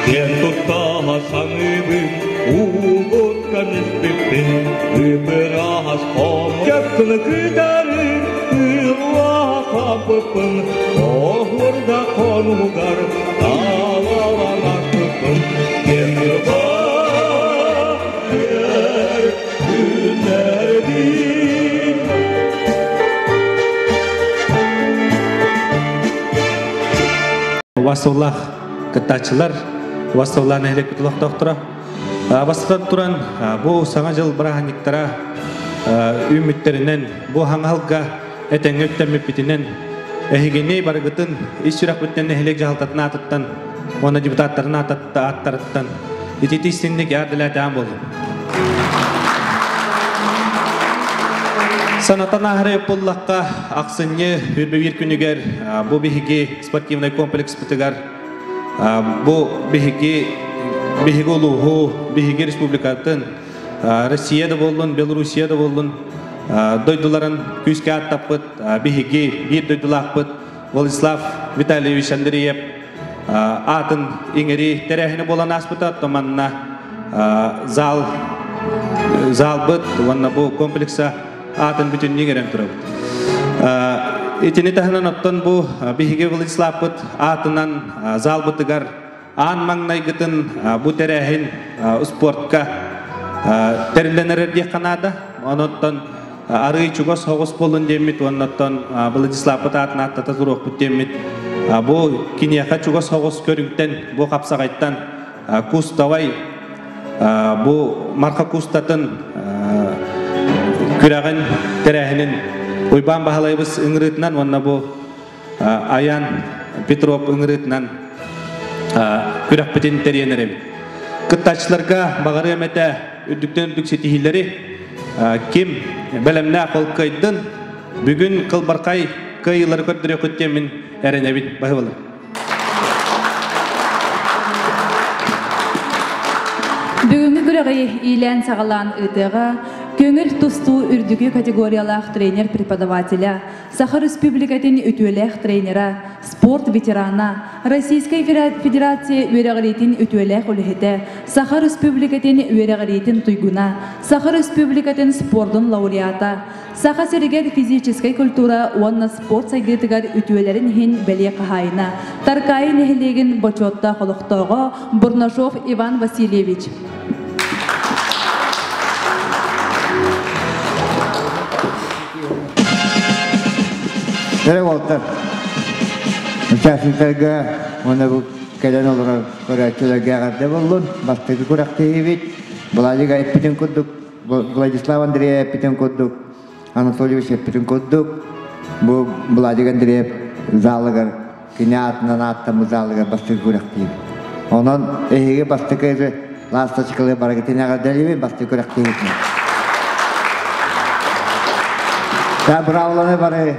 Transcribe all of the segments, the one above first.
Киэн тутта саныыбын, уугуттан испиппин, ыпыраас хомуйаккын кытары ыллаахаппыппын, оһуорда хонугар талаланаппыппын. Киэн күннэрбин. Убастабыллаах кыттааччылар, убастабыллаах нэһилиэкпит олохтоохторо. Бастатан туран, бу Саҥа дьыл бырааһынньыктара үүммүттэринэн, бу хаҥалга этэҥҥэ үктэммиппитинэн, эһигини барыгытын ис сүрэхпиттэн нэһилиэк дьаһалтатын аатыттан уонна депутаттарын ааттарыттан итити истинник эҕэрдэлээтэҕим буоллун. Санатан ааһары буллахха, ахсынньы 21 күнүгэр бу биһиги спортивнай комплекспытыгар бу биһиги биһиги улууһу, биһиги республикатын, Россия да буоллун, Белоруссия да буоллун дойдуларын күүскэ ааттаппыт биһиги биир дойдулаахпыт Владислав Витальевич Андреев аатын иҥэри тэрээһинэ буолан ааспыта. Манна зал залбыт уонна бу комплекса аатын бүтүннүү иҥэрэн турабыт. Итини таһынан оттон бу биһиги Владиславпыт аатынан залбытыгар аан маҥнайгытын бу тэрээһин спортка тэриллэн эрэр диэххэ наада. Онон арыы чугас соҕус буоллун диэммит уоннаттан Владиславпыт аатын ааттата туруохпут диэммит бу киниэхэ чугас соҕус көрүҥтэн бу хапсаҕайтан кустовай бу Марха кустатын күрэҕин тэрээһинин Уйбаан Баһылайбыс ыҥырыытынан уонна бу Аян Петров ыҥырыытынан күрэхпитин тэрийэн эрэбит. Кыттааччыларга баҕарыам этэ үрдүктэн үрдүк ситиһиилэри ким бэлэмнээх ол кыайдын бүгүн кылбархай кыайыылары көрдөрүөххүт диэммин эрэнэбин. Баһыбалым. Бүгүҥҥү күрэҕи иилээн-саҕалаан ыытыаҕа көҥүл тустуу үрдүкү категориялаах тренер-преподавателя, Саха Республикатын үтүөлээх тренера, спорт ветерана, Российскай Федерация үөрэҕириитин үтүөлээх үлэһитэ, Саха Республикатын үөрэҕириитин туйгуна, Саха Республикатын спордун лауреата, Саха сиригэр физическэй культура уонна спорт сайдыытыгар үтүөлэрин иһин бэлиэ хаһаайына, Таркаайы нэһилиэгин бочуоттаах олохтооҕо Бурнашов Иван Васильевич. Эрэ уолтар участниктарга уонна бу кэлэн олорор көрөөччүлэргэ эҕэрдэ буоллун. Бастакы күрэхтэһиибит Владик эппитин курдук, Владислав Андреев эппитин курдук, Анатольевич эппитин курдук, бу Владик Андреев залыгар кини аатынан ааттаммыт залыгар бастакы күрэхтиибит. Онон эһиги бастакы ласточкалыы барыгытын эҕэрдэлиибин бастакы күрэхтиибит. Та бравланы бары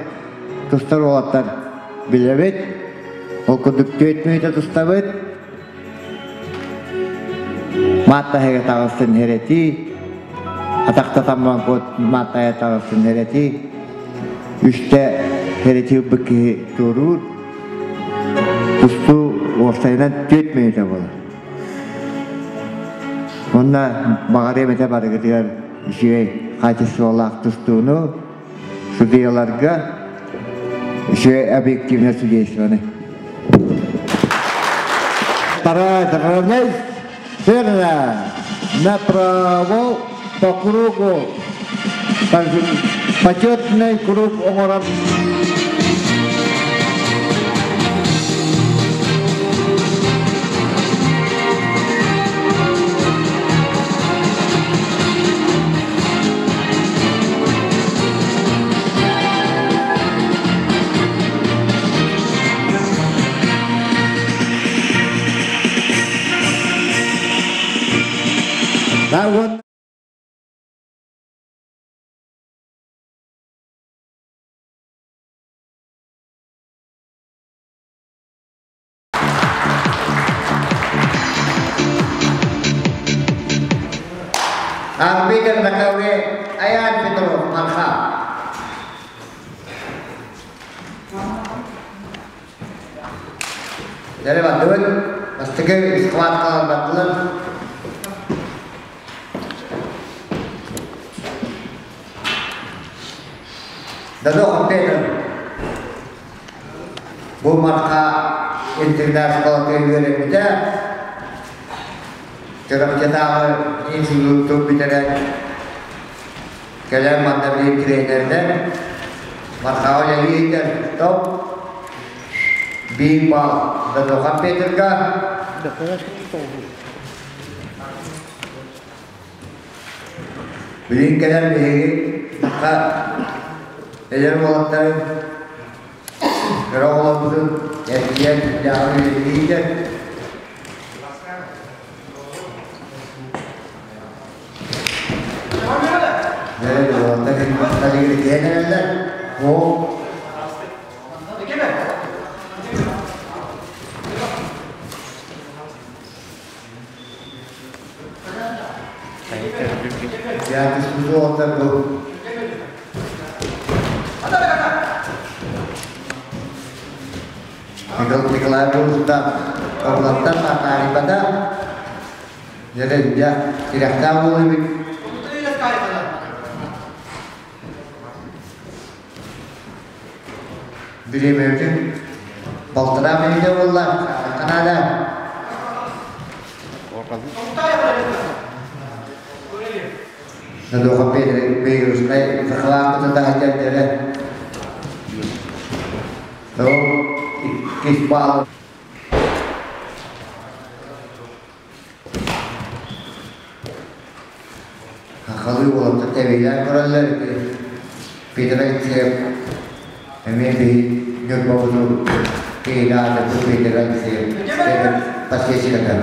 тустар уолаттар билэбит. Ол курдук 4 мүнүүтэ тустабыт. Мааттаһыга таҕыстын херэтии. Атахтатамман кот мааттаһыга таҕыстын херэтии. Үстэ херэтии ылбыт киһи туоруур. Тустуу уопсайынан 4 мүнүүтэ буолар. Онно баҕарыам этэ барыгытыгар үчүгэй хаачыстыбалаах тустууну, судьуйаларга үчүгэй объективное судействоны. Вторая равняйсь верно направо по кругу. Почетный круг оҥорор. That one. Arbiter Nakawe Ayan Petro Marha. Дәрі бардыбыт. Бастакы схваткалар бардылар. Дадохов Петр. Бу Марха интернат-школатыгар үөрэммитэ. Чурапчытааҕы институтун бүтэрэн кэлэн манна биир тренердэр Мархаҕа үлэлиир Стоп биир балл Дадохов Петрга. Билин кэлэн биһиги Марха эдэр уолаттарын кыра оҕолорбутун эргийэн дьаһал үлэлииллэр. Дьэ, уолаттар кэлин эрэллэр. Оо, Я түспүт бу. Николай Борисовна Областан атаарыйбата. Дьэ, дьэ, тирэхтээх буолуйбут. Бириэмэбитин балтараа мүнүүтэ буолла. Канада. Надоха Петрускай сахалаах таһыйар дэрэ. Иккис баал. Хахалыы уолаттар тэбиилээн көрөллөр Петр Алексеев эмиэ биһи Ньурбабытын киһини аатырбыт Петр Алексеев подсечката.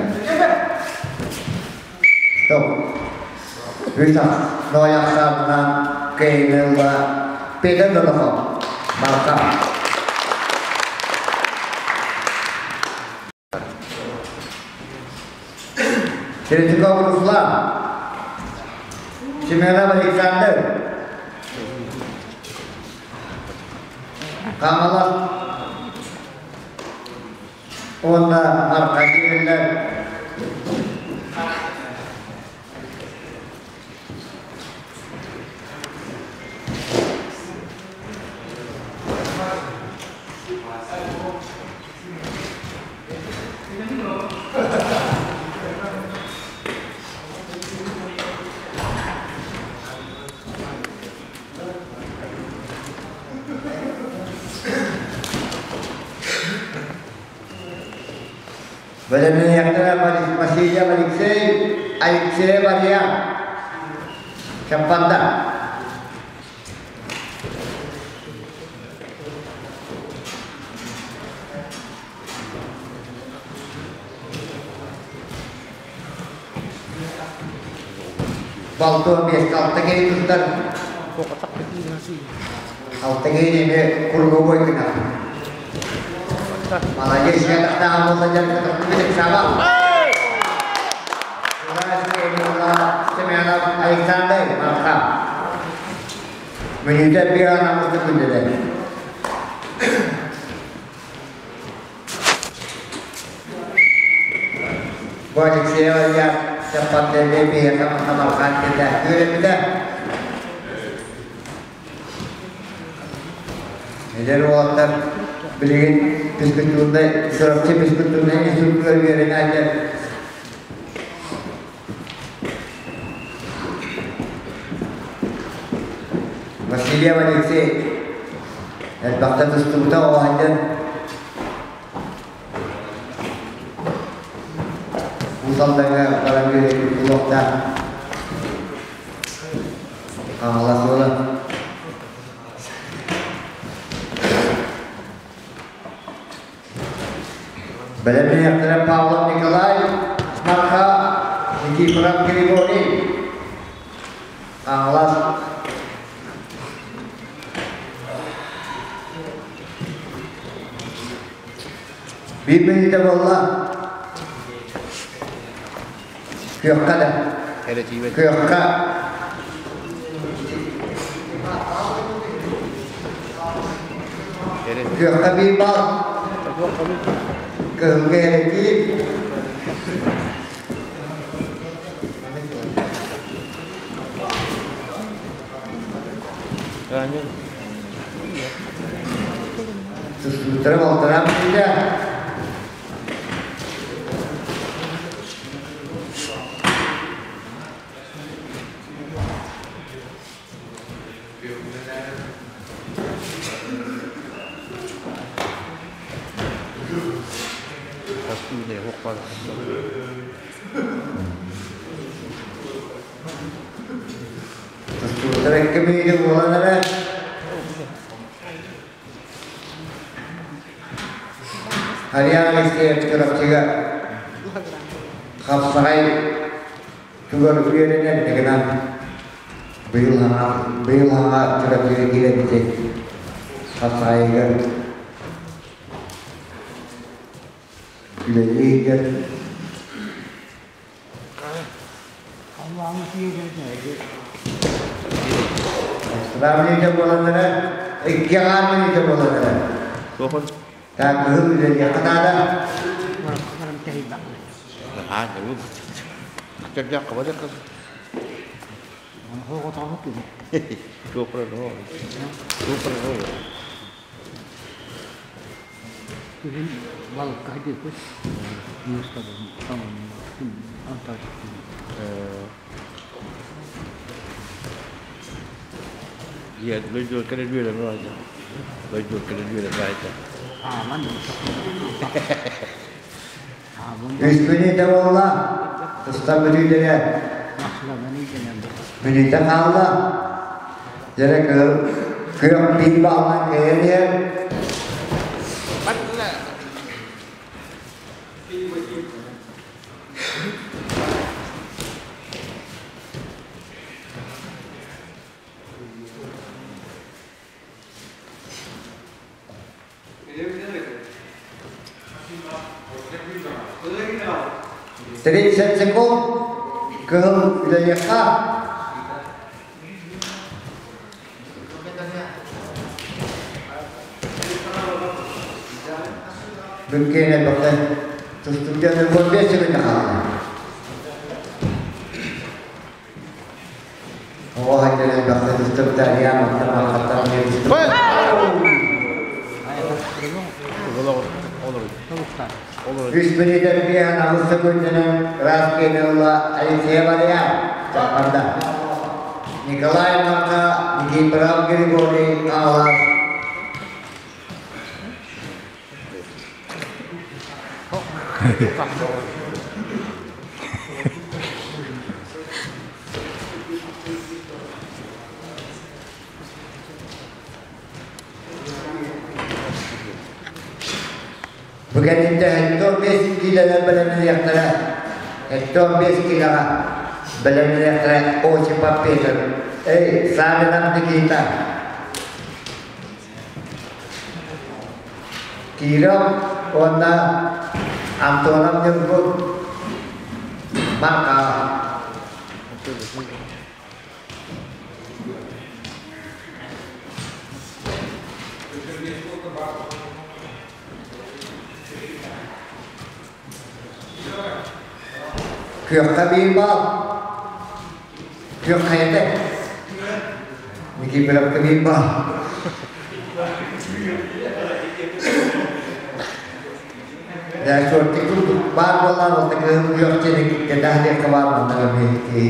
Стоп. Үс ноль ахсаанынан кыайыыны ылла Петр Донохов. Марха. Третьяков Руслан. Семенов Александр. Хаҥалас уонна Аркадий биллэр. Бэлэмнэниэхтэрэ Васильев Алексей, Алексеев Мария, Чаппанда. Балтуо биэскэ алта киһи тустар. Алта киһини эмиэ круговой гынар. Молодец, я тахтаҕа буолла дьарыктатахпын саба. Семенов Александр Марха. Мүнүүтэ биир анаммыты күндүлэр. Бу Алексеева Илья Чаппандерге биһиэхэ Самархан кэллээхтии үөрэммитэ. Эдэр уолаттар билигин физкультурнай, Чурапчы физкультурнай институтугар үөрэнээччи Васильев Алексей элбэхтэ тустубута оҕоһайдан Уус Алдаҥҥа баран үөрэтин булуохтаах Хаҥалас уола. Бэлэмнэниэхтэрэ Павлов Николай, Марха, Никифоров Григорий, Хаҥалас. Биир мүнүүтэ буолла. Күөххэ да. Күөххэ. Күөххэ биир бал. Кыһылга эрэтиип. Тустууттара балтараа мүнүүтэ. Тустууттар икки мүнүүтэ буолан эрэ. Ариан Алексеев Чурапчыга хапсаҕай тугар үөрэнэр гынан быйыл хаҥа быйыл хаҥа Чурапчыга киирэн хапсаҕайыгар үлэлиир Сравнение буоланнара, икки аҕаан буоланнара. Так, кыһыл үлэлиэххэ наада. Күһүн балыкка сылдьыппыт. Муустабын Антарктика. Ааман Үс мүнүүтэ буолла. Тустан бүтүүлэрэ. Мүнүүтэ хаалла. Дьэрэ кыһыл күөх биир баалынан кыайан иһэр. 30 секунд кыһыл үлэлиэххэ. Бүккиэнэ бөхтөн тустубутан 15 секунда хаалла. Оҕо хайдан элбэхтэ тустубута Ариан махтан Үс мүнүүтэ биэһэн аҕыс секундунан ыраас киэни ылла Алексей Варя чаппарда. Николай Марка, Никифоров Григорий Хаҥалас. Бу кэнниттэн 75 киилэнэн бэлэмнэниэхтэрэ. 75 киилэҕэ бэлэмнэниэхтэрэ Осипов Петр. Эй, Савинов Никита. Киров уонна Антонов Ньургун Марха. Күөххэ биир баал. Күөх хайата. Никифоровка биир баал. Дьэ, суортик курдук баар буоллаан, ол кыһыл күөх диэни кэтэһиэххэ баар манна киһи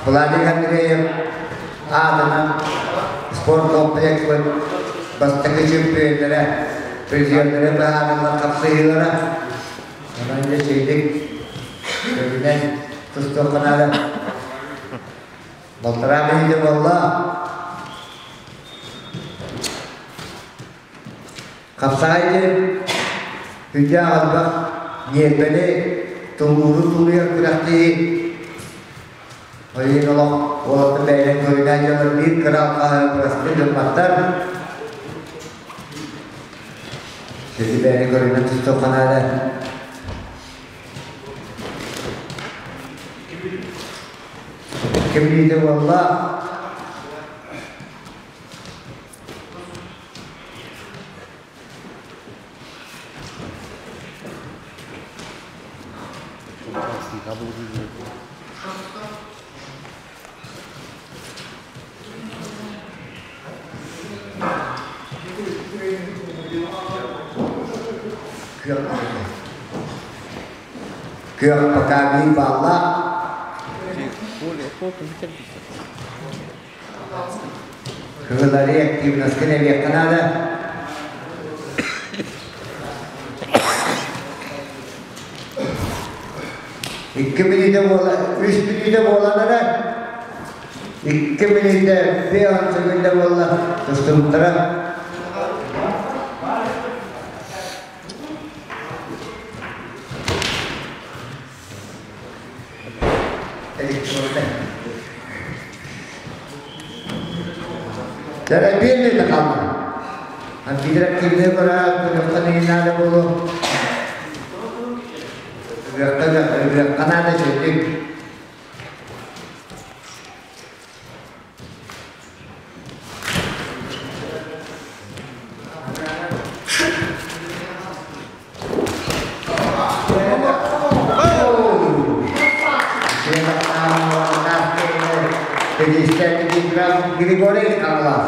Владимир Андреев аатынан спорт комплекспыт бастакы чемпионнара, призердэрэ быһаарыллар хапсыһыылара. Онон дьэ үчүгэйдик көрүнэн тустуохха наада. Балтараа мүнүүтэ буолла. Хапсаҕай диэн үрдээх элбэх ньиэрбэни, тулууру тулуйар күрэхтэһии. Ол иһин олох уолаттар бэйэлэрин көрүнэн дьоннор биир кыра алҕаһы бырастыы гымматтар. Сити бэйэни көрүнэн тустуохха наада. Ким диэтэ буолла? Күөх пока биир баллаах. Кыһыллары активноска нэбиэххэ наада. Икки мүнүүтэ буола, үс мүнүүтэ буолан эрэ, икки мүнүүтэ биэс секунда буолла тустубуттара. Электронный. Терапия да хаалла. Антиграктивный көрө көрөххө наада буолуо. Ырыахха наада чөйдүк. Григорий Карлов.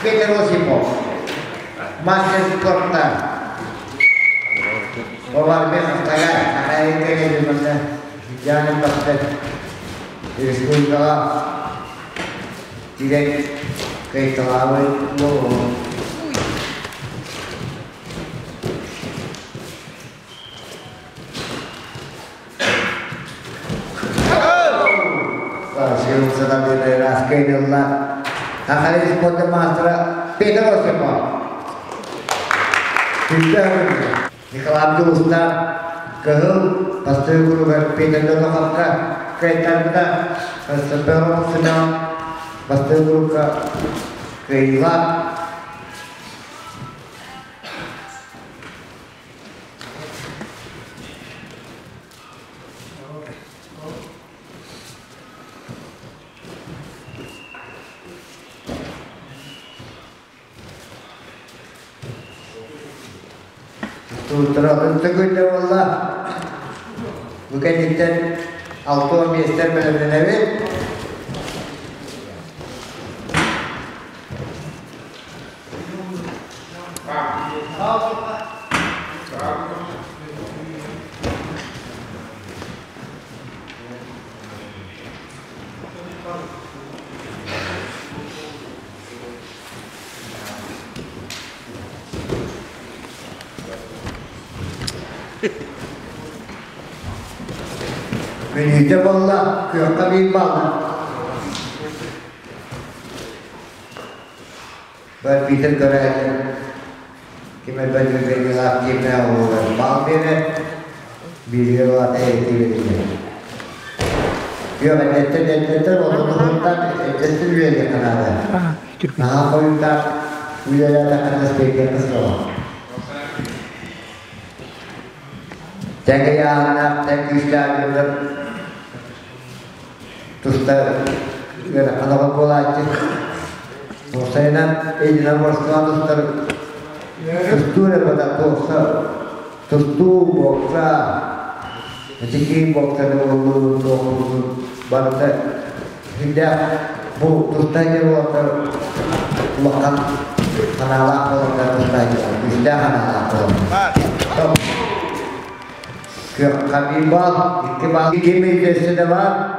Петр Осипов, мастер спорта. Поварбек Автагар, Ахайын Жаным Бахтар, республикаға тирек кайталабы болу. Ахали спорта мастера Петр Осипов. Николай Абдулустан кыһыл бастыы куругар Петр Доноховка кайтарбыта Константинов Семен бастыы курукка кыйла. Туутура ынтыгыйда болла. Бу кэнниттэн алтуон миэстэр бэлэмнэнэбит. Мүнүүтэ болла, күөххэ биир балла. Бар Питер көрәтен, киме бәдү киме олар бал бере, бириге болат эти берилер. Yok, ette ette отутуттан эттен үлеле канада. Наха коюнтан үлеле таканас берген кысыла. Тәңге яғына, тәң күчләр туста гына канага болачы. Осайнан эдина борсуан тустар тустуре бада тоса тусту бокса Тики бокса болду току барда хинда бу тустайы болар улахан канала болар тустайы күстә канала болар. Күк кабил бал, икки бал, икки мейдесі де бар.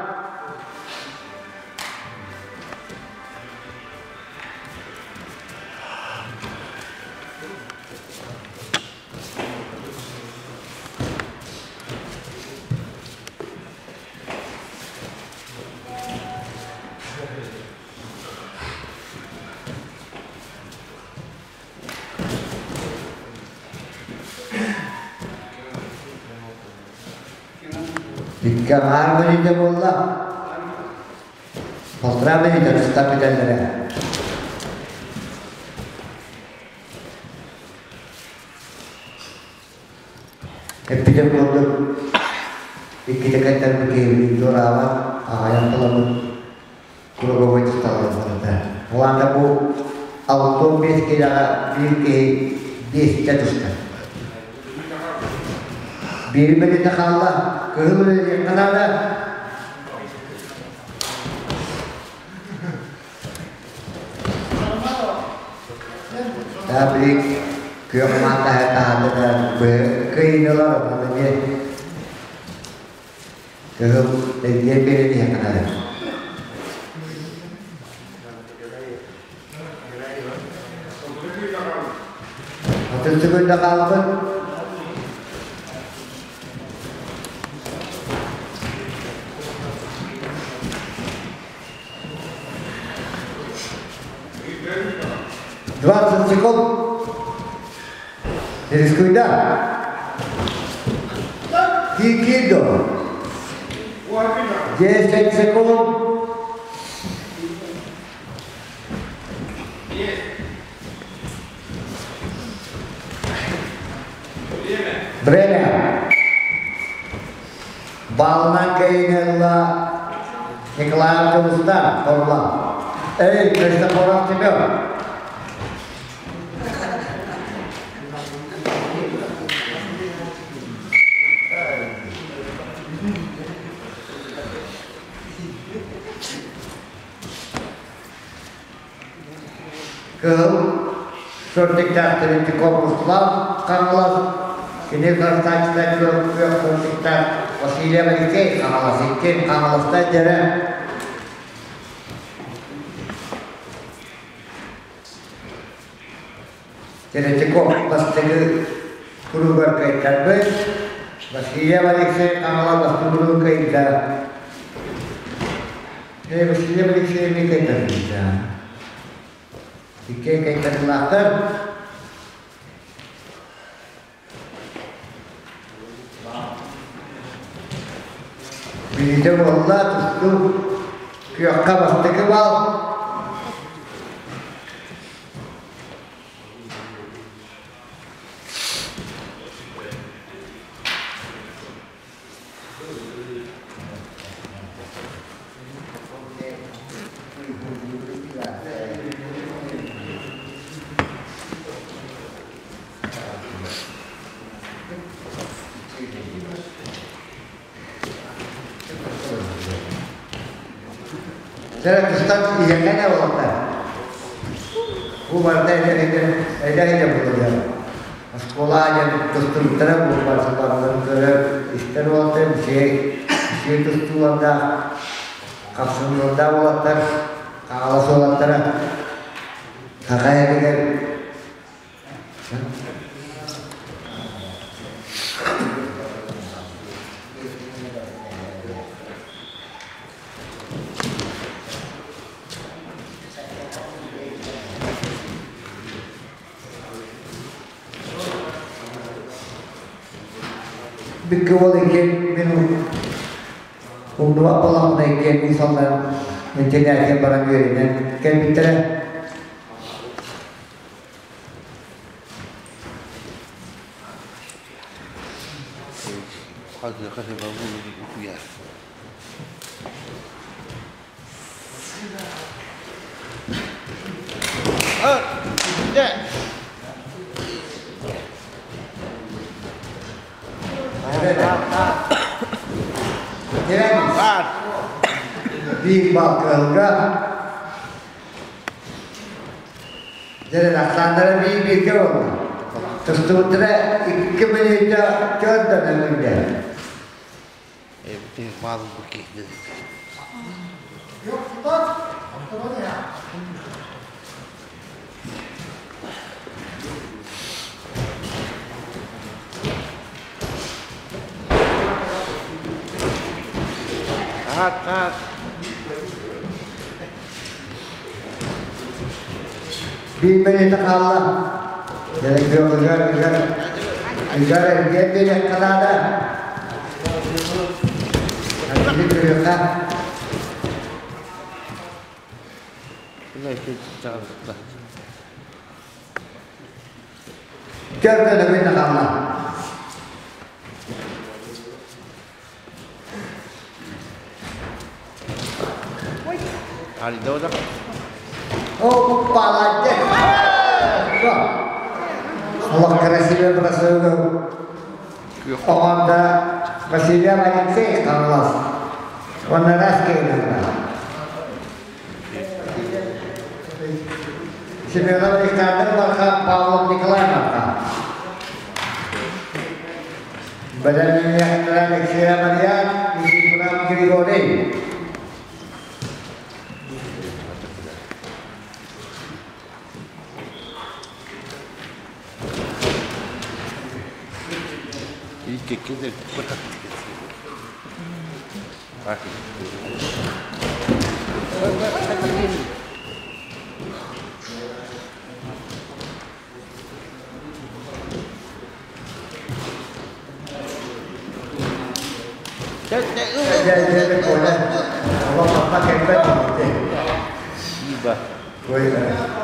Икки аҥаар мүнүүтэ буолла. Полтора мүнүүтэ тустан бүтэллэрэ. Эппитим курдук, иккитэ кэттэрбит киһибитин туораабат, аҕайан туламмыт круговой тусталларбыта. Ол аата бу 65 киилэҕэ биир киһи биэстэ тустар. Биир мүнүүтэ хаалла, кыһыл үлэлиэххэ наада. Таблик күөх маатаһы таһаатыта кыйыналар онон эмиэ кыһыл эргиэн биэрэн иһэххэ наада. Атын сүгүндэ хаалбыт. 20 секунд. Рискуй да. Кикидо. 10 секунд. Время. Балынан кэйинэлла Николай Автобустан Хорла. Эй, Христофоров Семен. Кыһыл сөрдүктээх тэрилтэ корпустаах Хаҥалас, кини Хастааччыта күөх сөрдүктээх Васильев Алексей Хаҥалас икки Хаҥаластан дьэрэ Третьяков бастакы кругар кыайтарбыт, Васильев Алексей Хаҥалас бастакы кругун кыайда. Васильев Алексей эмиэ кыайтарбыта. Иккиэн кыайтарыылаахтар. Билиитэ буолла, тустуу күөххэ бастакы бал. Дьэ, тустан иһэҥҥэ да буолта. Бу барыта эдэр эдэр эдэр буолар. Оскуола диэн тустубуттара бу барсаларын көрөр, истэр уолаттар, үчүгэй үчүгэй тустуулардаах, хапсыннардаах уолаттар, хаалас уолаттара Саха эригэр Бикки уол икки мин умнубат буоллахпына иккиэн мин саллан интэрнээккэ баран үөрэнэн кэлбиттэрэ. Биир баал кыһылга. Дьэ, ахсааннара биир-бииргэ буолла. Тустубуттара икки мүнүүтэ түөрт да нөҥүрдэ. Биир мүнүүтэ хаалла. Дьэ, ыгар, ыгар, ыгар эргиэн биэриэххэ наада. Көрүөххэ. Көрдөрөбүн хаалла. О, молодец! Олох красивый бросок. Команда Василия Алексей Карлос. Он раз Семенов Александр Марха, Павлов Николай Марха. Бэлэмнэниэхтэрэ Алексея Мария, Никифоров Григорий.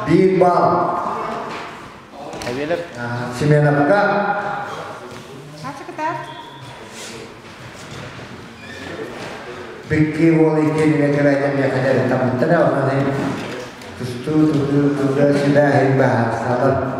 Биир бал. Семеновка. Бикки уол иккиэнигэр кэрэйдэн миэхэ таммыттара онон тустуу тутуу тутуу сүбээһин баһаарсалар.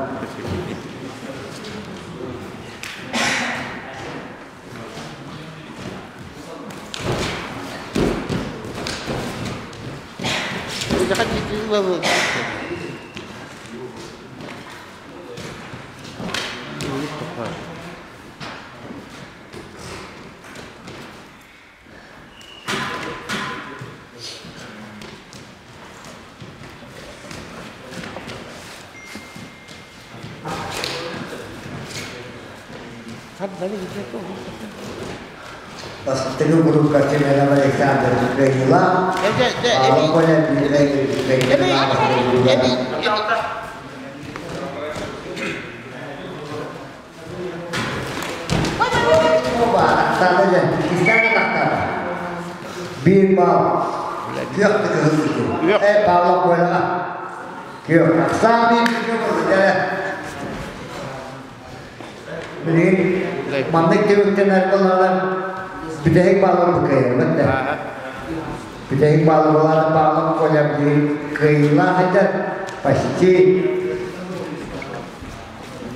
Бастыҥы курукка Семенов Александр Кыайыла, Коля Биир бал. Күөх да кыһыл Э, Павлов Коляға. Күөх. Саам биир күөх Билигин маннык түмүктэнэр буоллаҕына бүтэһик бааллар кыайарбыт да. Бүтэһик бааллар буолаары Павлов Коля билигин кыайыылаах этэ. Почти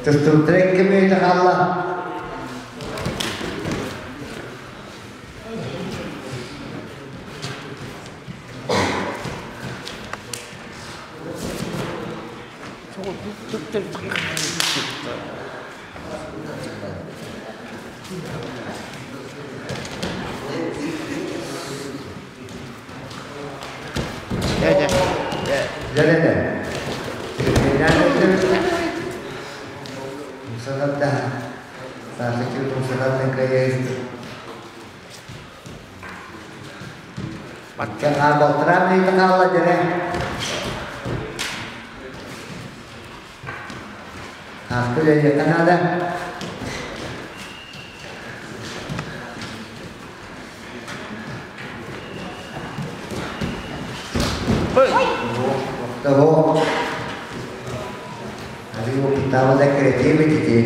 тустууттара икки мүнүүтэ хаалла. Дьэ Умсанарда Саша умсанардан кыайа Баккаҕа балтараа мүнүүтэ хаалла дьэрэ. Ааскы үлэлиэххэ наада. Того. Arrivo pittavo da creativity,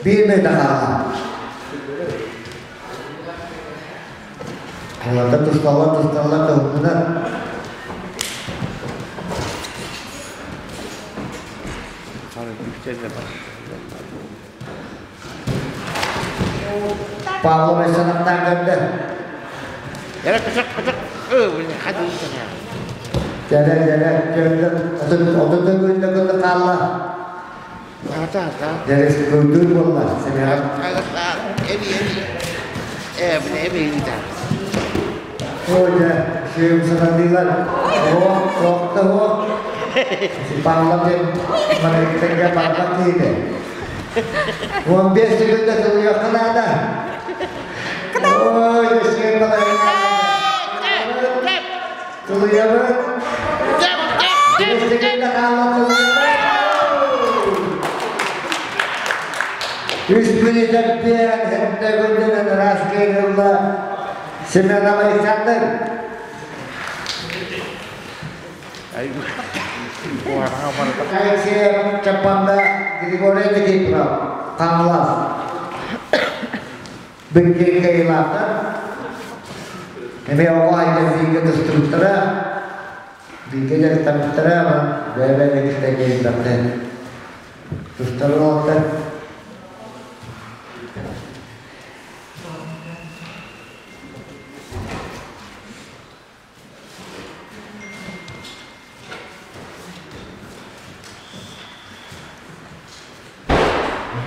Биир мүнүүтэ хаалла. Олордо тусталлар, тусталлар, туһуннар. Павлов санаттан көрдө. Дьэрэ, дьэрэ, дьэрэ, отут күндэ күндэ хаалла. Дьэрэ, күндүр буолла, Семенов. Ой, дьэ, сүйүм санатыылар. О, тоқта о. Павлов диэн манныктарга барбат киһитэ. 15 секунда тулуйуохха наада. Ой, сүйүм Тулуйабыт. 5 секунда хаалла тулуйабыт. Үс күнүтэрдиэн хэтте күндүнэн ыраас кыырылла Семенов Александр. Алексеев Чаппанда Григорий Никифоров Хаҥалас. Бүккэ кыайыылаахтар. Эмиэ оҕо айдар бииргэ тустубуттара, бииргэ дьарыктаммыттара, бэйэ-бэйэлэрин кытта киирбэхтэр. Тустар уолаттар.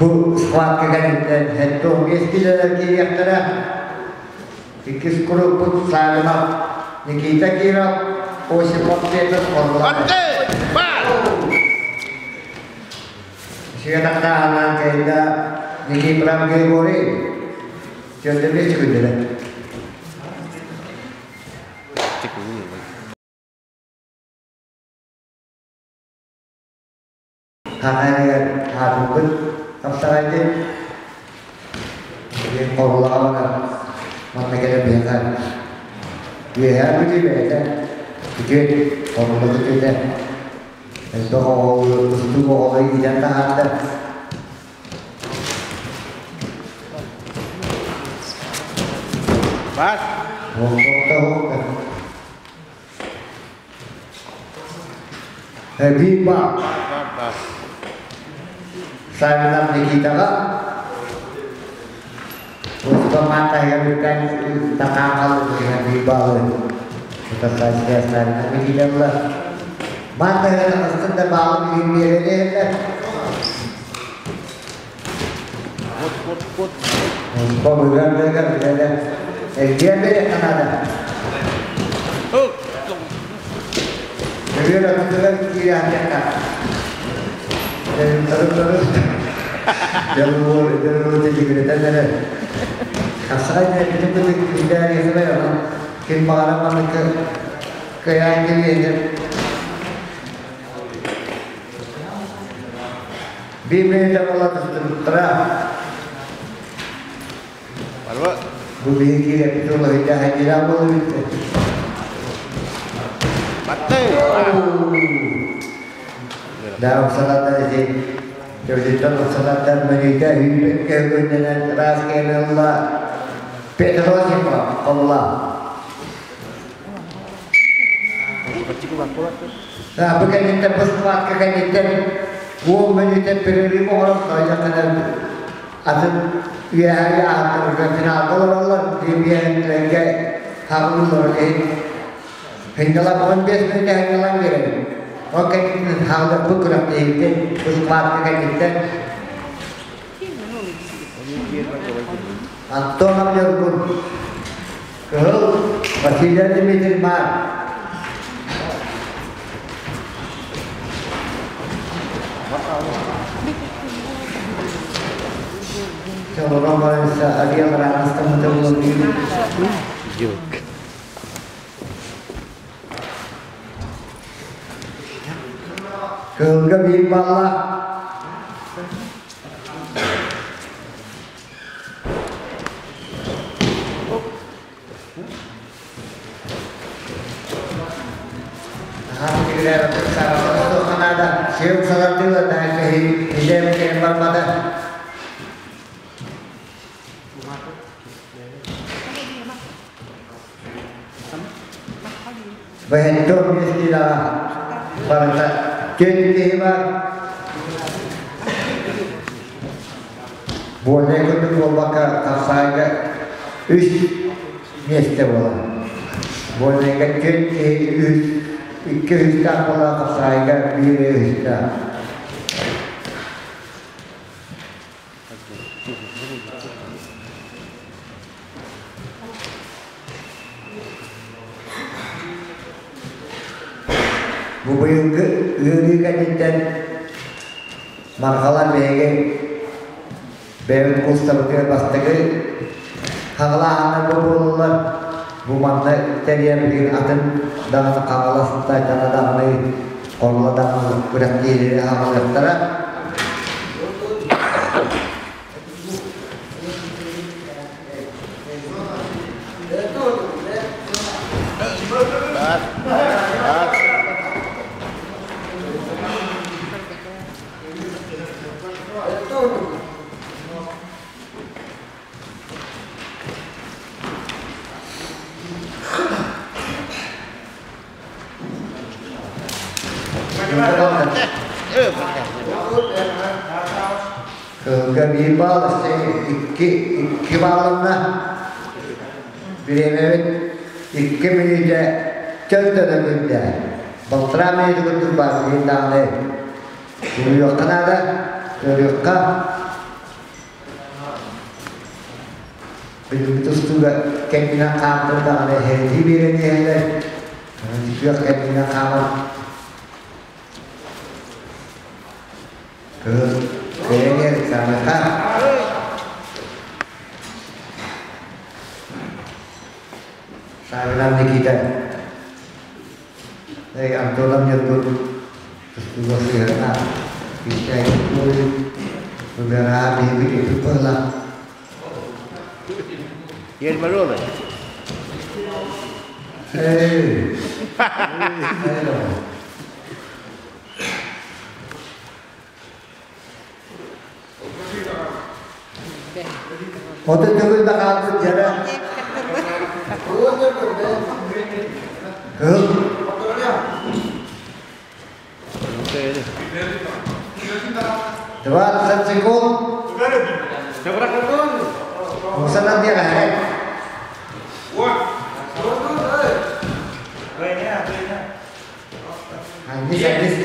Бу схватка кэнниттэн 75 килэлэр киириэхтэрэ. Иккис куруппут Савинов Никита Киров, Осипов Петр Орлов. Светахтааһынан кайда Никифоров Григорий. Чөлдөбүс күндүлэр. Хаһааныгар хаатырбыт хапсаҕайдын хоруулаҕа баран манна кэлэн биһиэхэ үөһээ Бүлүү бэйэтэ үтүө хоруула күтүөтэ элбэх оҕолуу тустуук оҕолору иитэн таһаарда. Бар. Биир баар. Савинов Никитаҕа Устамаан таһыгар үктээн такаан халыҥ биир баалы Утарсааччыга Савинов Никита була. Маан таһыгар таҕыстын да баалы билигин биэрэлиэхтэр. Бобугар билэлэ. Эргиэн бириэххэ наада. Көбүөр аттыгар киирээхтиэххэ. Ким баҕара маннык кыайан кэлиэһэр Биир мүнүүтэ буола тустубуттара. Бу биһиги киирэппит улаһыйда хайдыраах буола бүттэ. Да, уксалаттар ити Төрдүттэн уксалаттар мүнүүтэ үүрбэккэ көннөнөн ыраас кэлэлла Петр Осипов холла. Бу кэнниттэн бу схватка кэнниттэн уон мүнүүтэ перерыв оҥорон сойдоххына атын үөһээ ааттарга финалга олороллор премьергэ хаалыллар иһин хынньалан 15 мүнүүтэ хынньалан биэрэн ол кэнниттэн хаалларбыт күрэхтэһииттэн бу схватка кэнниттэн Антонов Ньургун Кыһыл Василий Дмитриевич Маар. Чолорон барыса авиалараастаммыта буолуон Кыһылга биир баллаах. Барыта түөрт киһи бар. Буолай курдук буолбакка хапсаайга үс миэстэ буолар. Буолайга түөрт киһи үс, икки үстээх буолар хапсаайга биир үстээх. Бу быйылгы ыарыы кэнниттэн Мархалар биһиги бэйэбит курстабытыгар бастакы хаҕалааһыннар бу буоллулар. Бу манна тэрийэн билигин атын даҕаны Хаҥалас Тайтана даҕаны Хорула даҕаны күрэхтэһиилэри аҕалыахтара. Кыһылга биир баал, өссө икки, икки баалланна. Бириэмэбит икки мүнүүтэ чөл-төлө күндэ. Балтараа мүнүүтэ курдук баар билигин даҕаны суруйуохха наада, көрүөххэ. Билиҥҥи тустууга кэннинэн хаамтар даҕаны эһэрдии биэрэн иһэллэр. Күөх кэннинэн хаамар Кыһыл кэйэҥэр самыха. Савинам Никита. Эй, Антоном Ньургун тустууга сыһыана күүстээх Выбираа биһиги үтүк буолла. Ермолова. Эй. Отут төгүл да хаалбыт дьара. Кыһыл. 20 секунд. Мусанан диэҕэ. Ханнык эмис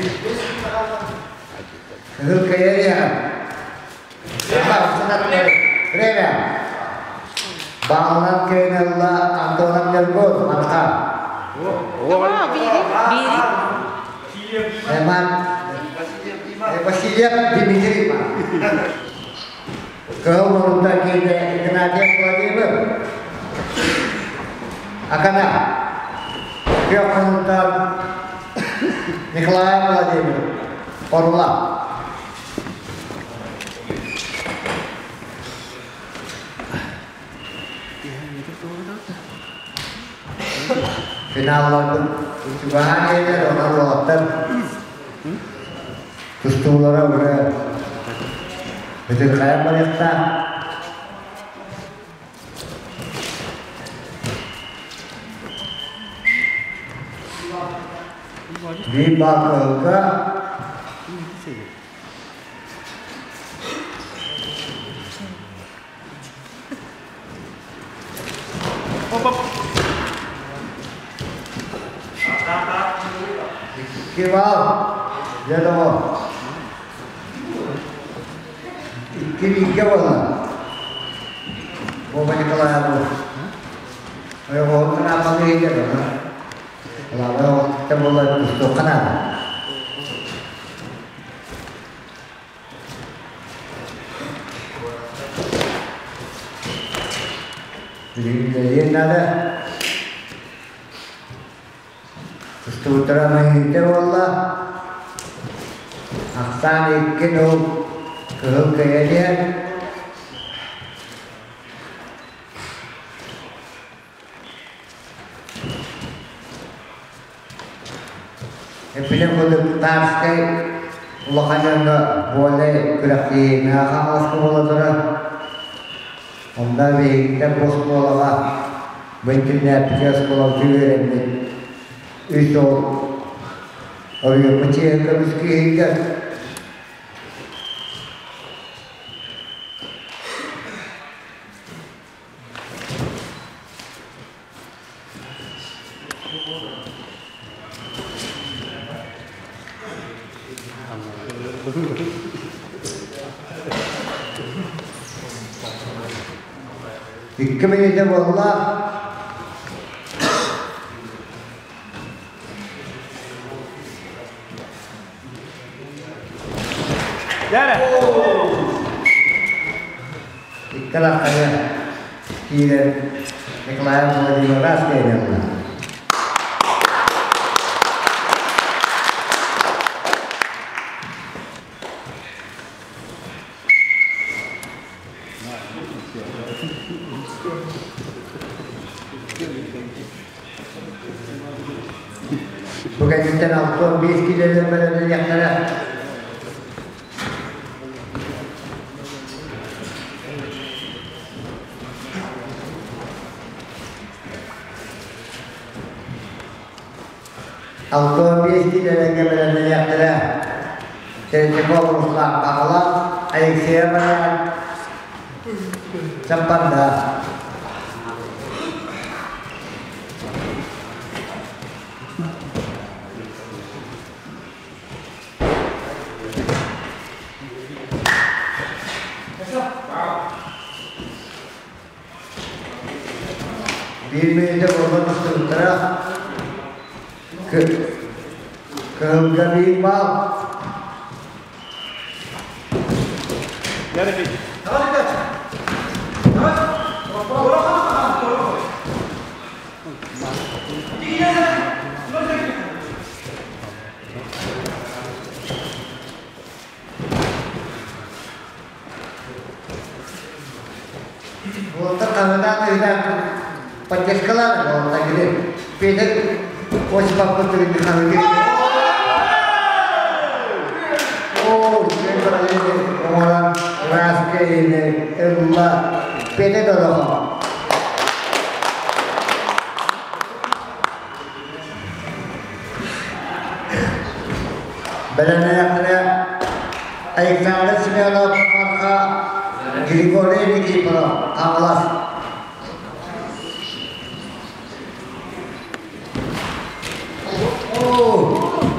Кыһыл кэйэриэҕэ. Время. Баалынан кэйэнэлла Антонов Нергун Марха. Биири. Эман Васильев Дмитрий. Кыһыл мурунта киирдэ Игнатьев Владимир. Акана. Күөх мурунтан Николаев Владимир. Орула. Финалларбыт чугаһаан иһэллэр, онон уолаттар тустуулара уже бүтүрхайан барыахтаах. Биир баал кыһылга Икки баал. Дьэ доҕор. Икки бииргэ буолла. Вова Николаеву. Ойоҕоһун кырааппаны иһиллэр Лава оҕотуттан буолла тустуохха наада. Билигин үлэлиэн наада. Тустубуттара мэһиитэ буолла. Ахсаан икки нул кыһыл кэйэлиэ. Эппитим курдук Тарскай улахан дьоҥҥо буолай күрэхтэһии Мэҥэ Хаҥаласка буола турар. Онно биһигиттэн бу оскуолаҕа бу интэринээппитигэр оскуолабытыгар үөрэммит үс уол оройуоммут чиэһин көмүскүү иһигэр Икки мүнүүтэ буолла. Икки лаххайа киирэн Николаев Владимир раз киирэн Бу кэнниттэн 65 киилэлэр бэлэмнэниэхтэрэ. 65 киилэлэргэ бэлэмнэниэхтэрэ. Третьяков Руслан Хаҥалас, Алексеев Вариан Чаппанда. Биир мүнүүтэ буолла тустубуттара. Кыһылга биир баал. Уолаттар хаһыытаан ыһыытаан поддержкалаан уолаттар кини Петр Осипов кытта хаһыытыы Оо, үчүгэй бырайыагы оҥорон ыраас киһини ылла Петр Додохов. Бэлэмнээхтэрэ Александр Семенов, Марха, Григорий Никифоров, Хаҥалас.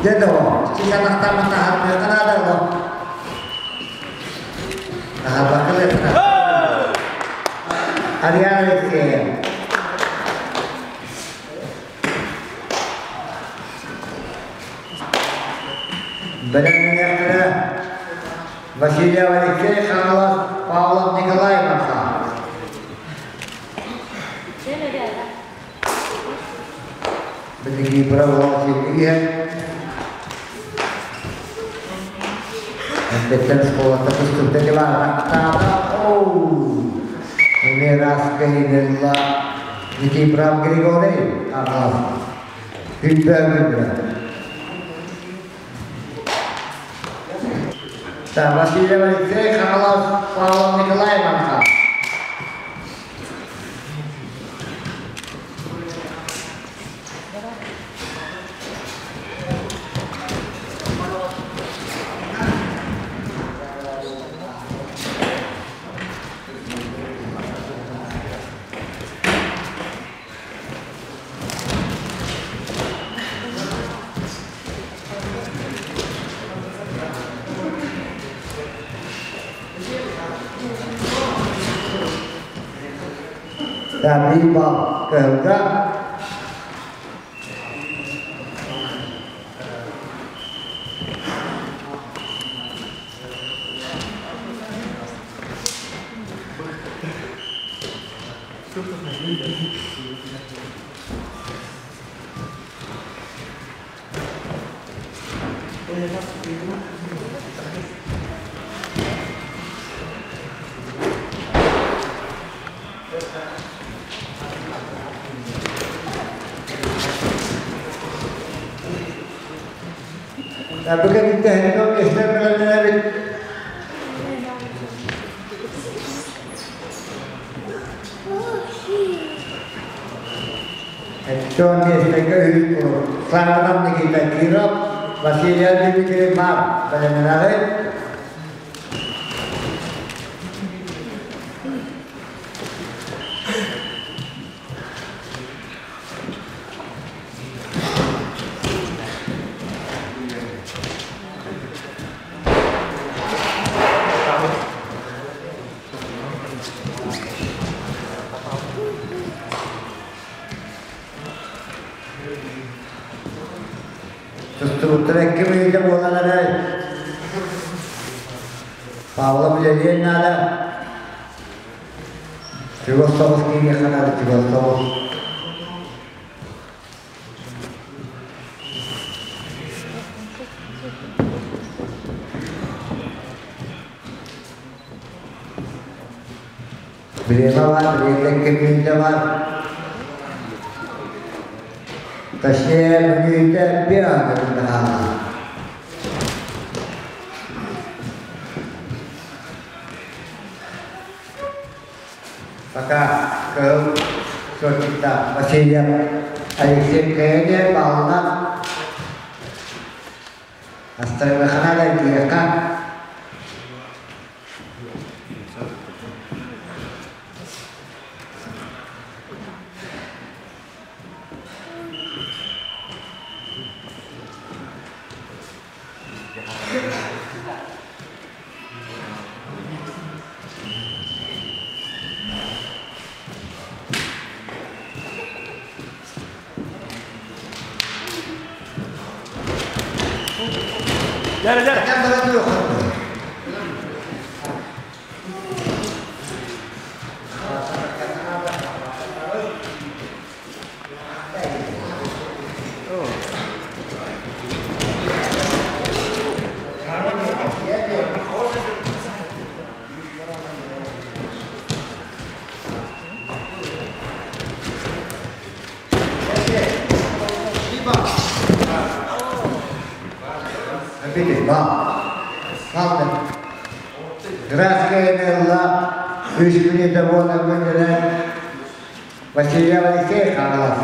Дьэ доҕор, сисанахтааммыт таһаарбыахха наада олох. Таһаарбакка Ариана Алексеев. Бэлэмнэниэхтэрэ Васильев Алексей Хаҥалас, Павлов Николай Марха. Билигин Праволосин иһэн Эрдэттэн школата тустубута дьыбаатахтаата. Оу! Эмиэ Раскайнелла Никифоров Григорий аҕал. Күнбөөгүннэ. Васильев Алексей Хаҥалас Павлов Николай Марха. Табиба кыһылга Бүгін тэһинном эстер бэлэмнэнэбит. Эттон миэстэгэ үһүс Саҥадан Никита Киров, Василий Дмитриев Мар бэлэмнэнэҕит. Тустубуттара икки мүнүүтэ буолан эрэр. Павлов үлэлиэн наада. Чугас соҕус киириэххэ наада, чугас соҕус. Бириэмэ баар, бириэмэ икки мүнүүтэ баар. Точнее, мүнүүтэ биир андырында хаалла. Пока кыһыл суотчуттаах Васильев Алексей Кэйэни баалынан Астарыахана да киһиэхэ Дьэрэ, дьэрэ. Градская үс мүнүүтэ буолан күннэрэн Васильев Алексей хаалар.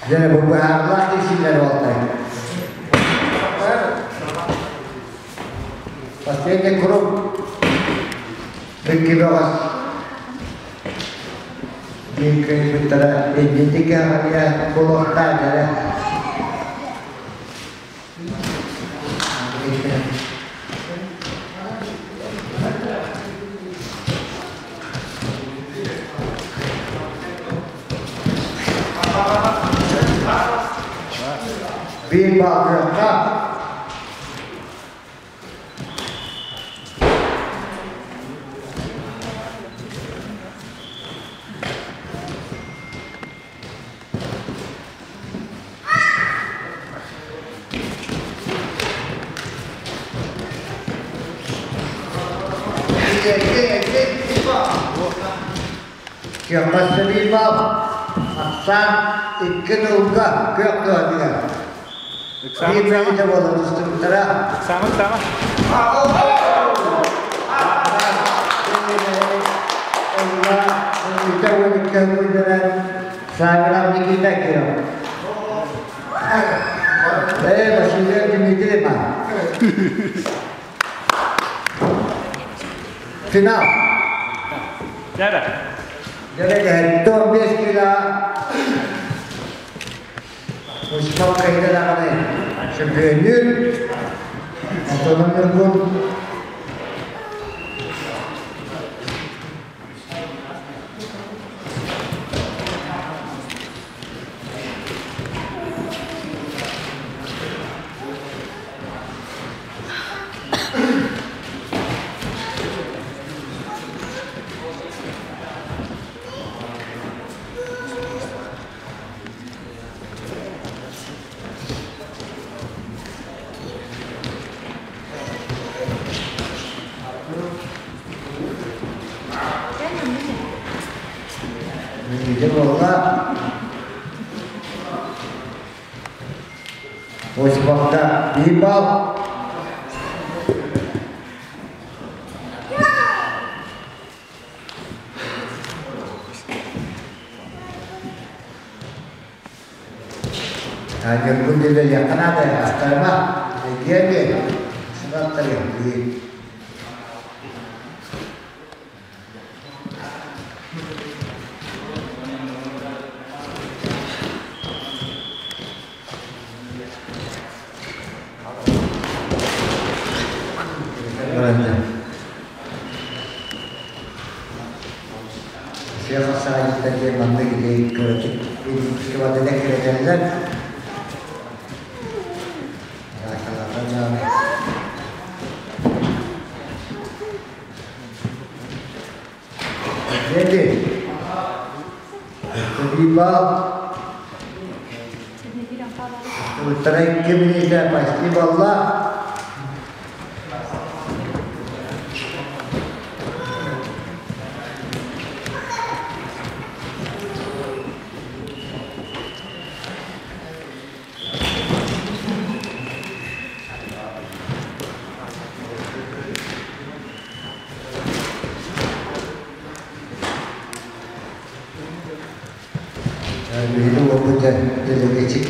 Дьэ, бу быһаарылаах киирсиилэр буолтай. Последний круг. Икки бөҕөс. Биир кыайбыттара инники кэҕэлиэ буолуохтаах эрэ. Биир баалыахха Кыахпастыбыйбал ахсаан икки тылга күөх туһатыгар. Биир бэйэтэ буолан устубуттара. Саҥа, саҥа. Саагырам Никита Киров. Э, Василий Дмитриевна. Финал. Дьэрэ. Дьэрэ, 15 кило. Усман кайда даҕаны чөмпүйүөннүүр. Антонов Ньургун Дьэ буолла. Осиповка биир балл. Ньургун диэки наада астарыма диэки сыбаттарыам. Сиэхэ саайыттан диэн маннык илии кыратык кыбатына кирэтэллэр. Дети, Бал. Уттара 2 минутэ почти буолла. Биһиги уолбут дьэ дэлэгээччик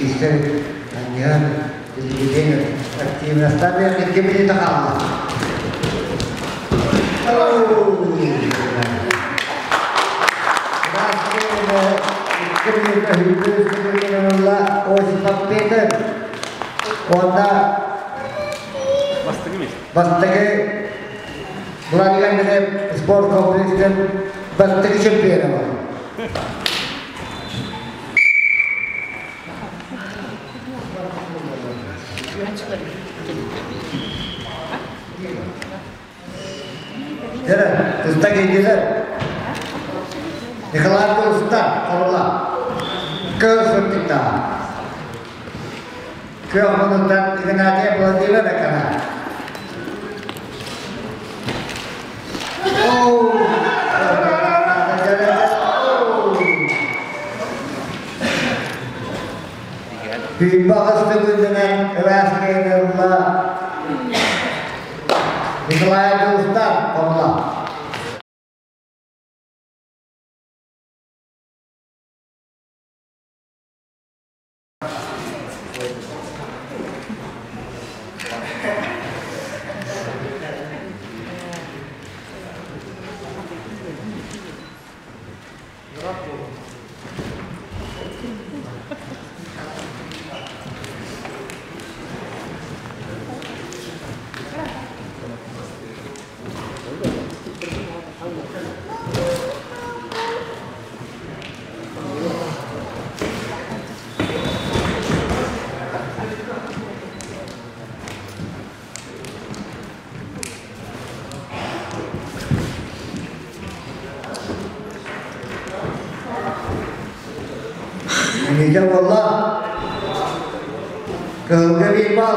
анньыһан телевидение активностар 2 минута хаалла. Осипов Петр уонна бастакы Владимир спорт комплекстын бастакы чемпиона бар. Дere, usta giydiler. Николай usta, korla. Kör sürtükta. Kör munuttan Игнатия Владимир Акана. Баҕас төгүллэнэн ыраас кыайдарла Николай Устар Павла. Ничего буолла. Кыһылга биир бал.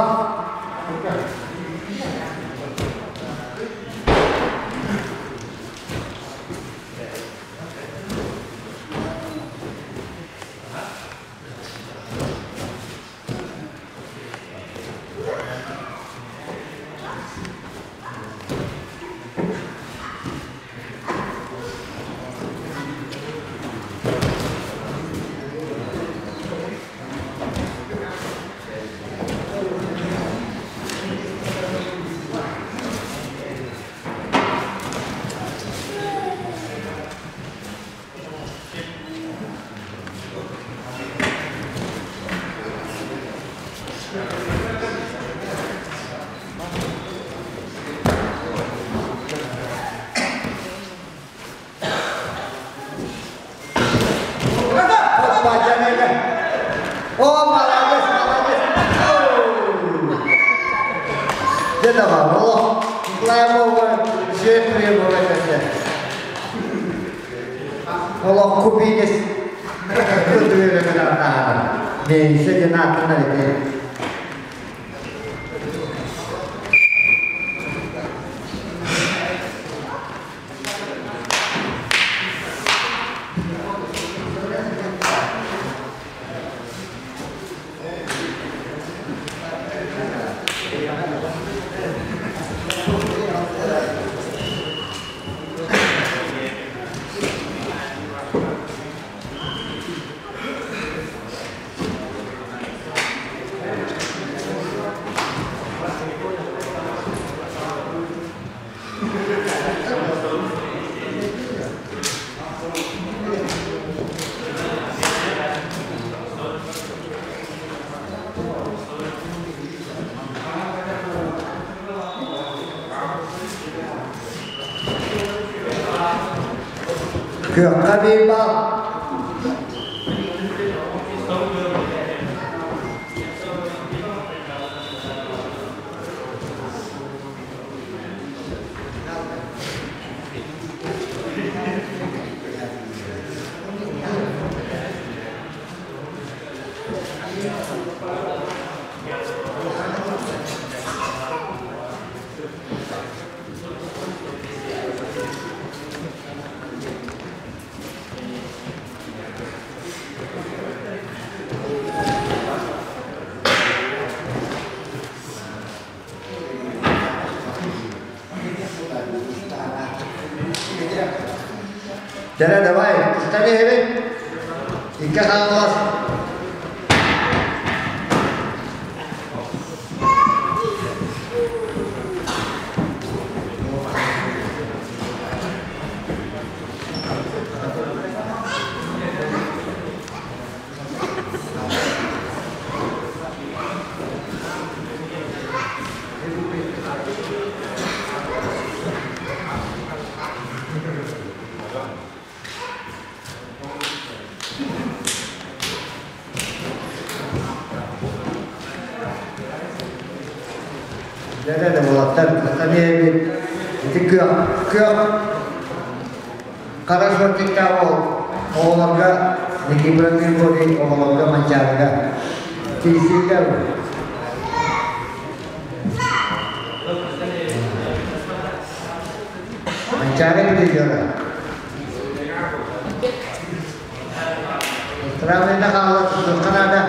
Опа, дьэ, О, молодец, молодец. Дьэ давай, олох. Николай все требовать это. Олох кубинес. Мен седе на. Күөххэ биир бал. Чэрэ, давай, тустан иһэбит. Икки хааллас. Дьэ, дьэ, уолаттар, тустан иһэбит. Ити күөх, күөх хара шортиктаах уол оҕолорго Никифоров Григорий оҕолорго Манчаарыга тиийсиигэ Манчаары призера. Травмата хаалла тутуохха наада.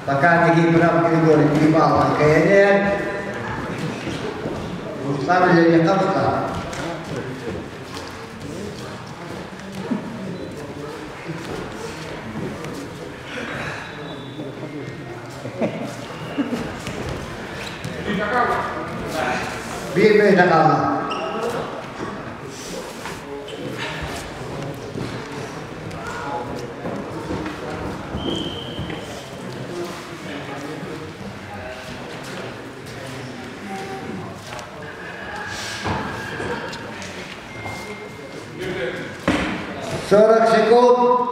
Пока Никифоров Григорий Михайлович кэйэнэр. Руслан үлэлиэххэ Руслан. Биир мүнүүтэ хаалла. 40 секунд.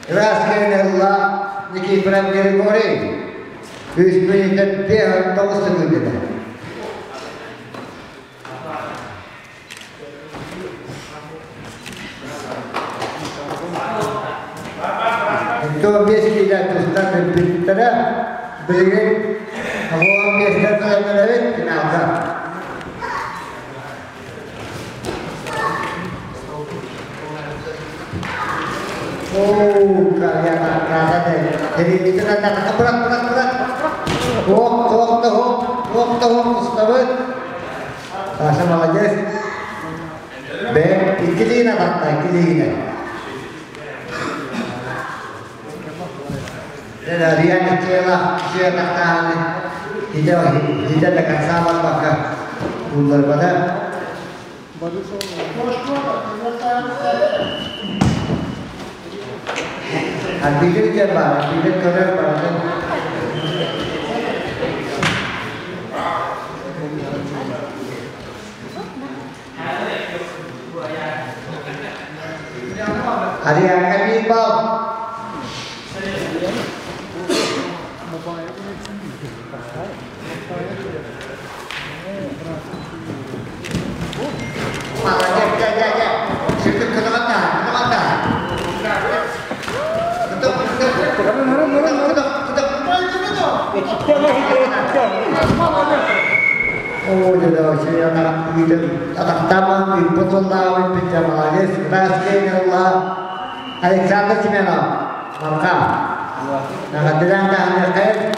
Раскенелла Никифоров Григорий үс мүнүүтэ тоҕус секундата. 15 киилэ тустан бүппүттэрэ билигин 15 кыланнарабыт финалга. Оо, Тэрийбитин аннакка бырах, бырах, бырах. Ох, ох, да ох, ох, да ох, устабыт. Саша молодец. Бэ, иккилиин ататта, иккилиинэ. Риан иккиэла, үсүө тахтааны, хите, хите до конца барбакка улларбата. Арбитр диэн баар, арбитр көрөр барытын. Арианка биир балл. Молодец, дя, дя, дя. Сүрдүк кытаҕатта, кытаҕатта. Кытык, кытык, кытык, кытык, О, да, атахтаман, ыыппыт сыллаабын молодец, Раскейнелла Александр Семенов, Марха. Нагадыран таһыныаххайын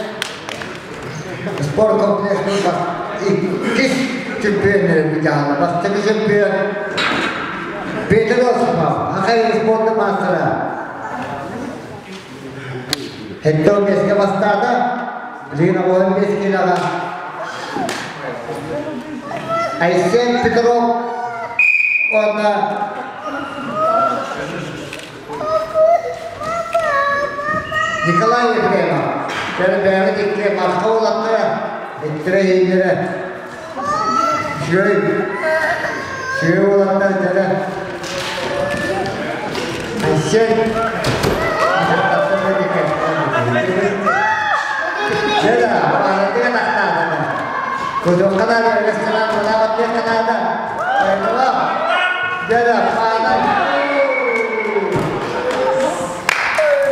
спорт комплексын иккис чемпионер бүтаала. Бастакы чемпион Петр Осипов, Ахай спорт мастера. Хетто меске бастаата, билигин 15 килоға. Айсен Петров, онна Николай Ефремов. Кәрі бәрі дикке марқа олаттыра, эттіре ейдері. Шөй, шөй олаттар жәрі. Айсен. Кудуохха наада, ресторан санаабаттыахха наада. Поэтому, дьэ, паанай.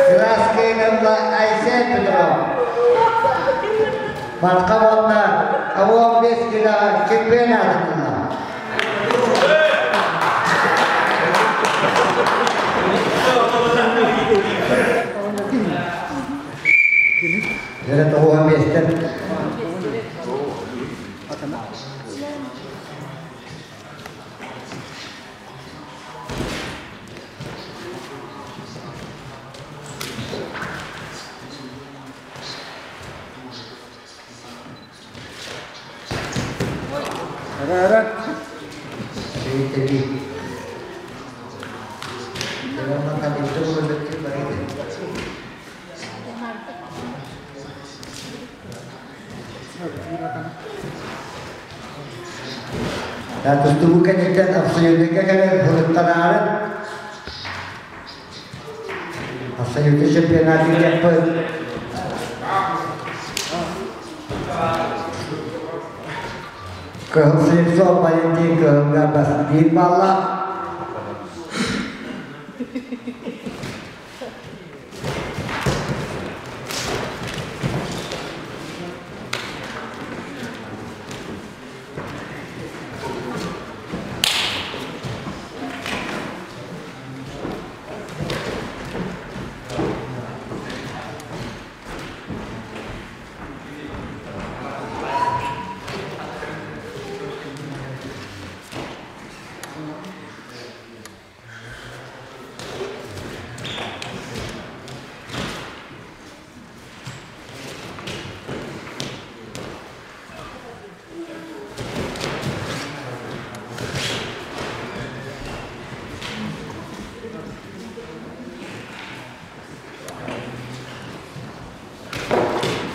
Краскайнамла Айсен Петров. Марха уонна 15 килоҕа чемпионат ылла. Дьэ, тоҕуһа миэстэ. Тустубу кэнниттэн абсолютнайга кэлэн һылыктанаарын абсолютный чемпионат диэхпит. Кыһыл Слепцов Валентин кыһылга бас биир баллаах.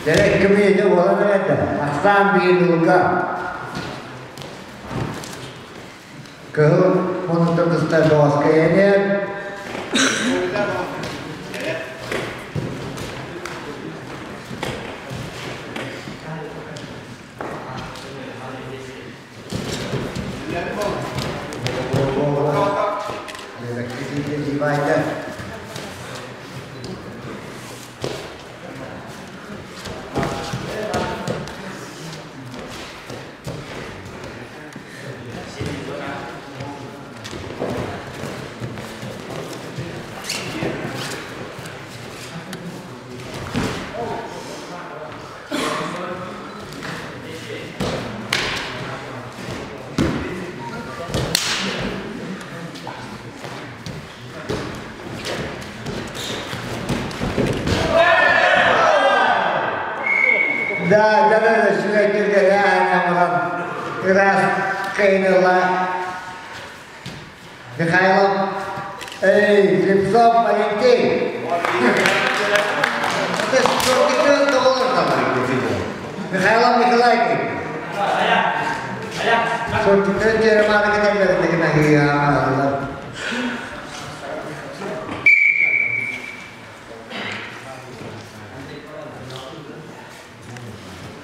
Дэрэ кимиэдэ буолан эрэтэ, ахсаан биир ылга. Кыһыл муннукта тыста доҕоска эниэр. Да, да, да, ыраас кыайыылаах Михайлов, эй, Слепцов Валентин! Михайлов Николай. Сортикты Черемана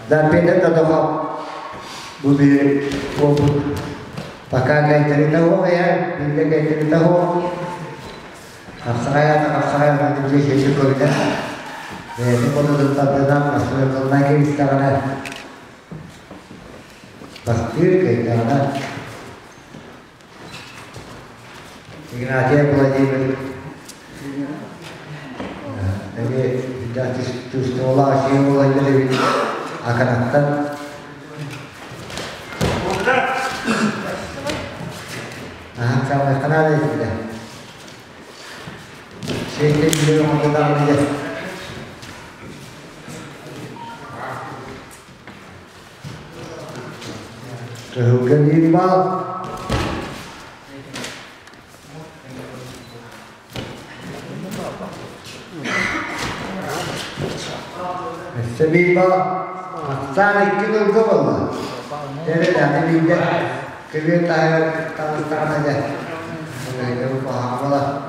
Да, Петр Тодохов бу биир буолбут. Пока кайтарыта суох иһэр, биирдэ кайтарыта суох. Хапсаҕай хапсаҕай дьиэ сиэчи көрүнэр. Бэйэтин хотутун тардынан настроекалынан киристэҕинэ бастыыр кыайдаҕына Игнатьев Владимир эмиэ чувствовала символ эбит аканаттан Аһан этилэ. Шейхе билер оҥордоҕун дьэ. Кыһылга биир баал. Өссө биир баал. Ахсаан икки тылга буолла. Дэрэ аны биирдэ көбүөр таһыгар таҕыстаҕына дьэ. Була.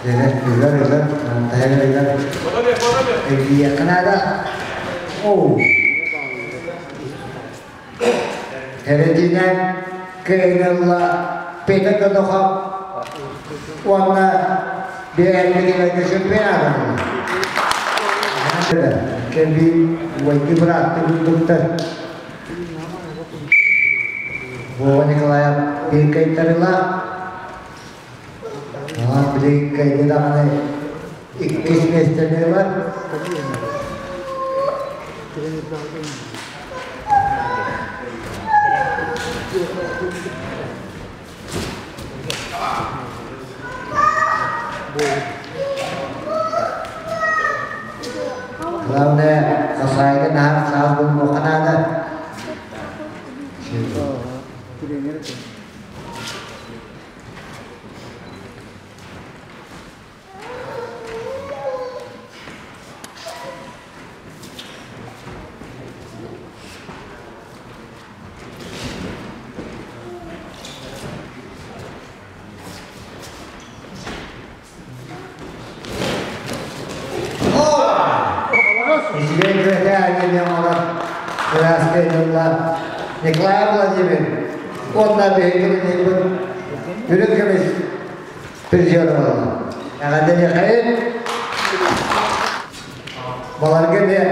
Ыгар, ыгар, таһыгар ыгар. Эргийиэххэ наада. Оу. Эрэтинэн кыайыылла Петр Годохов уонна биэрбитигэр чемпионат Кэлбин уойги быраатты курдуктар. Вова Николаев биир кыайтарыылаах. Билигин кыайда даҕаны иккис миэстэни ылар. Главное, хасаайга наһаа саас булуохха наада. Үчүгэй күөтэ диэн оҥорор кырааска ыытыллар Николай Владимир уонна биһиги билигин үрүҥ көмүс призер буолла. Эҕэрдэлиэхэйин! Баларга эмиэ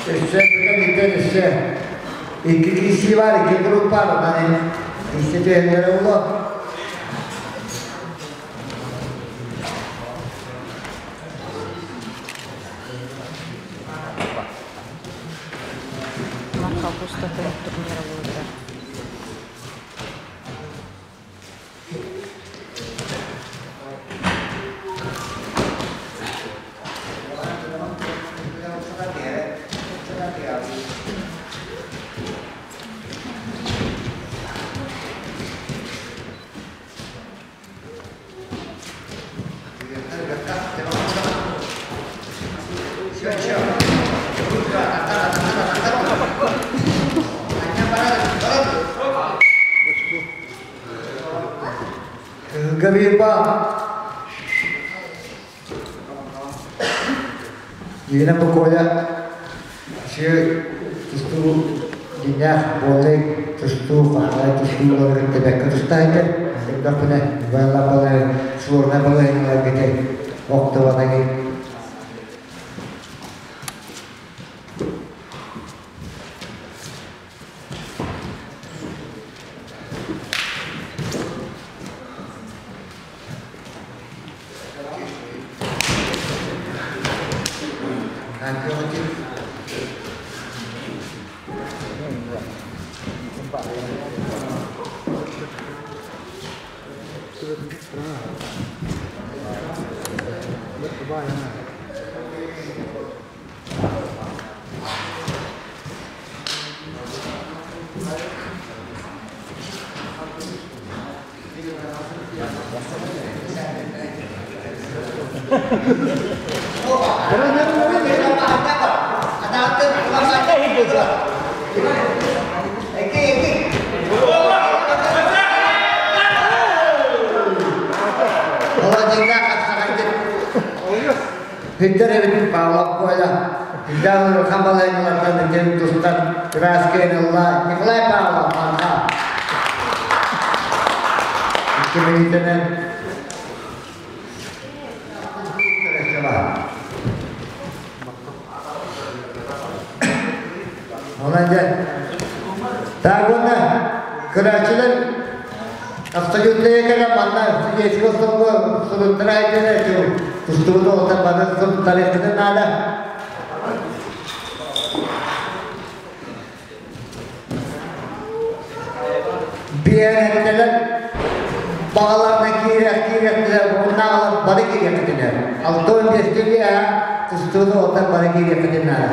өссө бүтэн өссө икки киирсии баар, икки группа бар, онон икки түһэллэрэ буолуо. Марха турнира буолар. Гавирба Елена Боколя сир тустуу дьиҥнээх буоллай тустуу хаһаайын тустууларыгар тэбэккэ тустаайда элбэхпинэ балла балай сложная балайыналаргыты охтубатагы Питер эбит Павлов Коля, Ильдан Хамалайналартан ден тустан Краскенылла Николай Павлов Манха. Икки Онан дьэ, так уонна көрөөччүлэр абсолютная кэлэн манна студенческого столго суруттара айтылар тустубут оҕотор бары суруттарыаххытын наада. Биэрэтэлэр баҕаларына киириэх киириэхтилэр, уоннааҕылар бары киириэххитинэ. Алтон биэстиги тустубут оҕотор бары киириэххитин наада.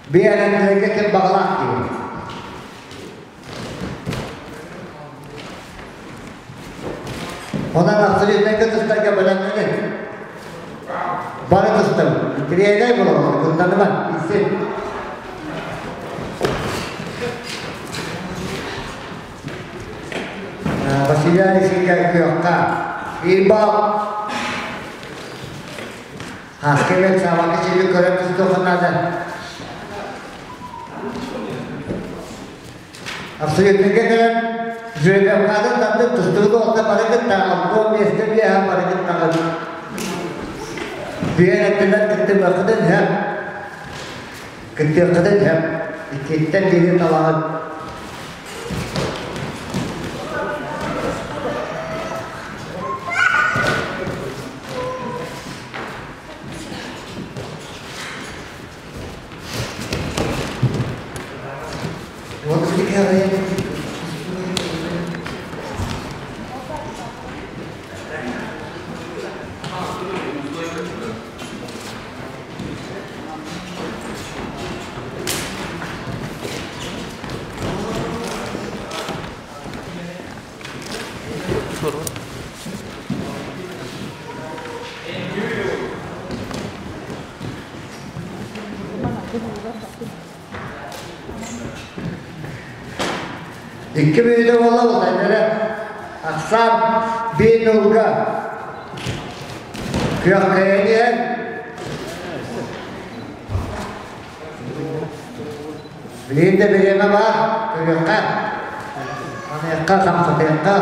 Биэрэтэлэргэ ким баҕалаах киирэр. Онон абсолютнай тустарга бэлэмнэнин. Бары тустым. Тириэнэй буолаллар, куттаныман, исин. Василий Алексеевич күөххэ биир бал. Хаскебет сабакы чили көрөн түстүөххэ наада. Абсолютнайга кэлэн жеребьевкатын тардып тустубут уолта бары кытта алта миэстэ биэһэ бары кыттаҕын. Биэр өттүнэн кыттымыаххытын сөп. Кыттыаххытын сөп. Иккиттэн биири талаҕын. Икки мүнүүтэ буолла алтайдара ахсаан биир нолга күөхтэйэн иһэн билигин да бириэмэ баар көрүөххэ аныахха хамсатыахха.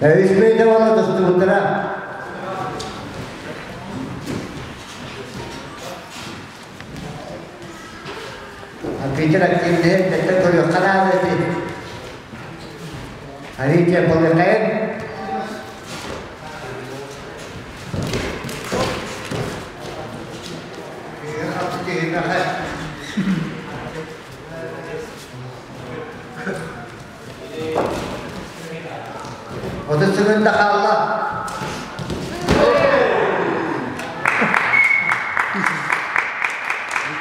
Үспүйдэ буола тустубуттара. Питер активниһин тэттэ көрүөххэ наада ити. Арития Полыкаев. Отут сылын да хаалла.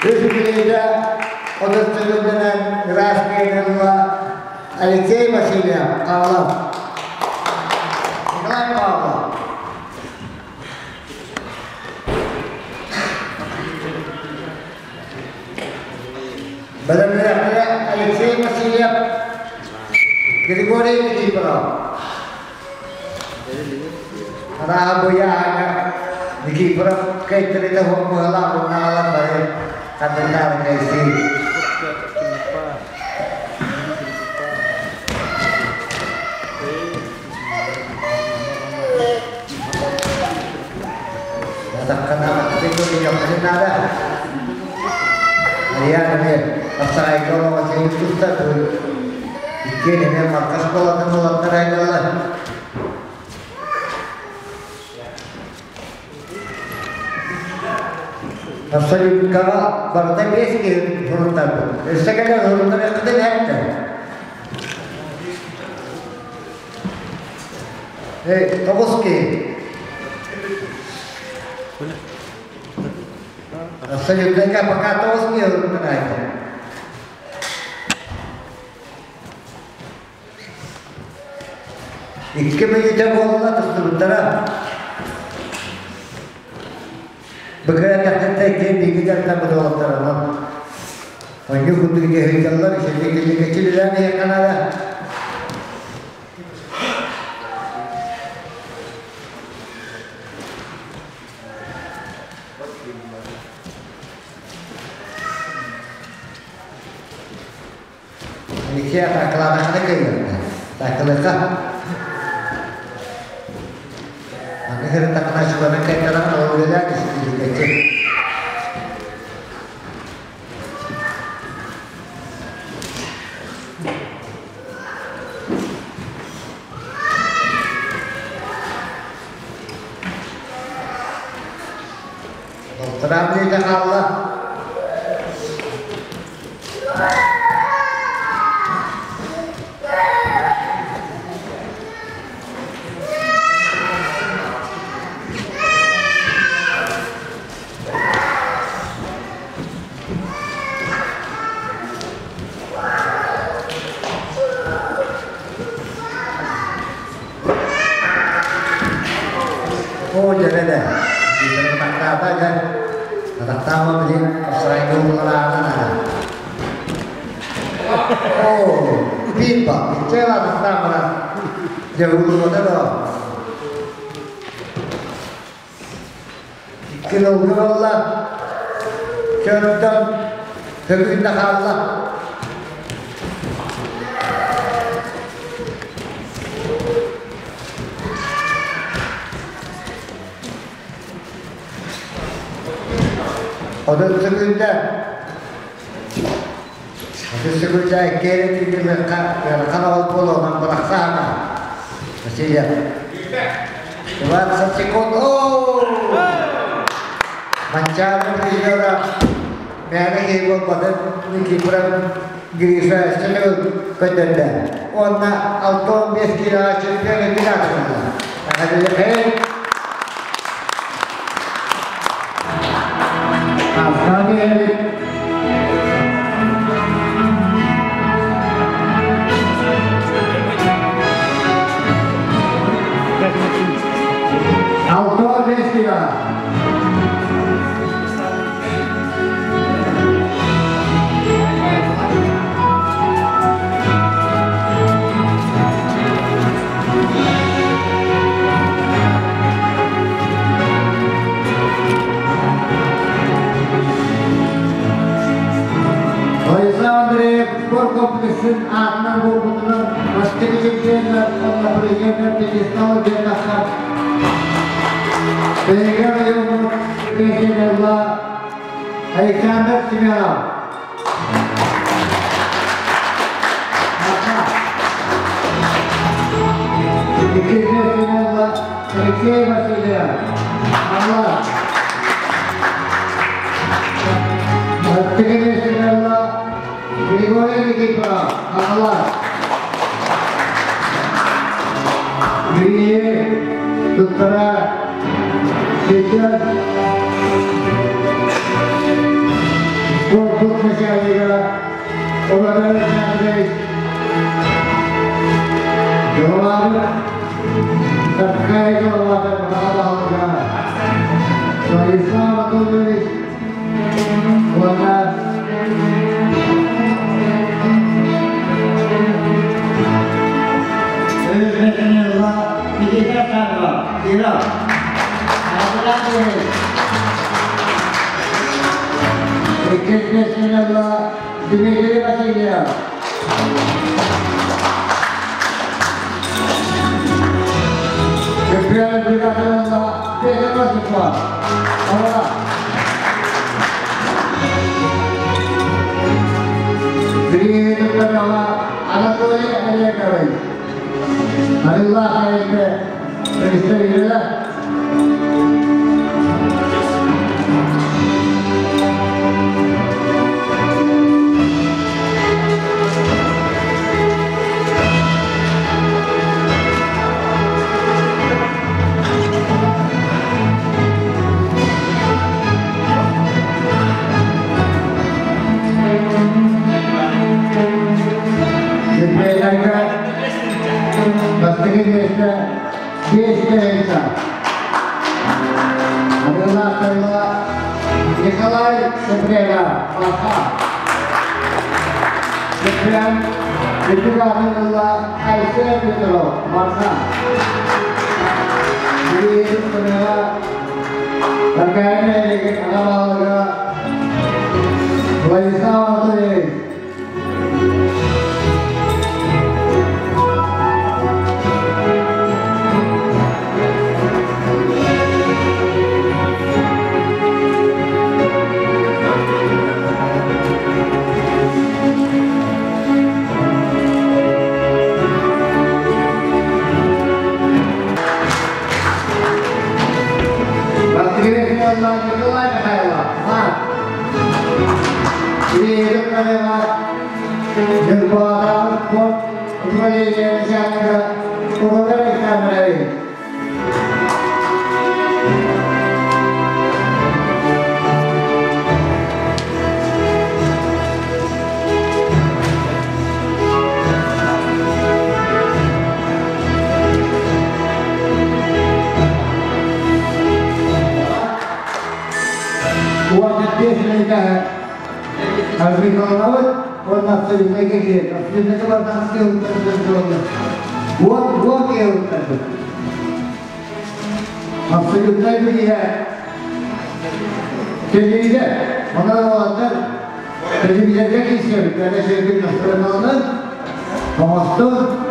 Үс билиитэ отут сылынан ыраас киэнэлла Алексей Васильев Павлов. Николай Павлов. Бэлэмнээхтэрэ Алексей Васильев, Григорий Никифоров. Арааһа быйааһыҥа Никифоров кэйтэритэ быһалаах унаалар бары ханнытаары кэйсии. Наада. Ариан эмиэ хапсаҕайга олоҕо сиһин тустар иккиэн эмиэ Марка школатын уолаттар айдаллар. Абсолюткаҕа барыта биэс киһи суруттарбыт. Өссө кэлэн суруттарыаххытын эттэ. Тоҕус киһи. Абсолютнайга пока тоҕус киһи суруттарайда. Икки мүнүүтэ буолла тустубуттара. Быкыра тэхтэтэ икки биги дьарыктаммыт уолаттарынан. Онньу курдук дьаһыйдаллар, ишэллик кэллик иһэ Алексей атаакалаатаххына кыайыахта. Атаакалыахха. Аны сырыттаххына чуганан кайтаран ол үлэлээн истииликэччи. Долтураан бүтэ хаалла. Оо, дьэ, Атахтаата дьэ. Атахтаама билин сарайга уллараана. Оо, пипа, иччэ атахтаамана. Дьэ, уллубата да. Икки лылгы болла. Чөртөн төгүннэ хаалла. Odun сүгүндэ. Odun сүгүндэ иккиэри тиийдимэххэ ыарахан ол буолуонан бырахсаана. Васильев. 20 секунд. Оо! Манчаары призера мээнэ киһи буолбатын Никифоров Гриша өссө көтөрдө. Уонна 65 килоға чемпион өтүн атылды. Эҕэрдэлэһин! Астаны 65 кило. Владислав Андреев спорт комплексын атынан болбутунан бастыгы чемпионнар онна президенттер пьедесталы диэн Бейгер районун президенти Александр Семенов. Иккис Алексей Васильев. Алла. Бастыгы Григорий Никифоров. Алла. Григорий туттара сейчас спорт начальника Олег Александрович Жолары Таркай жолары Махалалга Владислав Анатольевич Уонна Никита Карла, Ира. Иккис Дмитрий Васильев. Чемпион бригадалла Петр Осипов. Алла. Григорий Анатолий Олегович. Алла Хайте представителя. Чемпионатка бастыгы место 5 тыһыынча. Арылаахтарла Николай Сепрена, Маха. Чемпион Петугамынылла Айсен Петров, Маха. Таркайны Аналага Владислав Анатольевич. Николай Михайлов, Марк. Григорий Нюрбадан спорт управление начальника Угодер Александрович. Общественнайга арбиталлабыт уонна абсолютнайга киирэр. Абсолютнайга бардаах киһи Уот, уот киһи Абсолютнай билиһэ телевизор. Онон уолаттар телевизорга киирсэбит. Бэдэ сөйгүн настырыналынан оҥостон.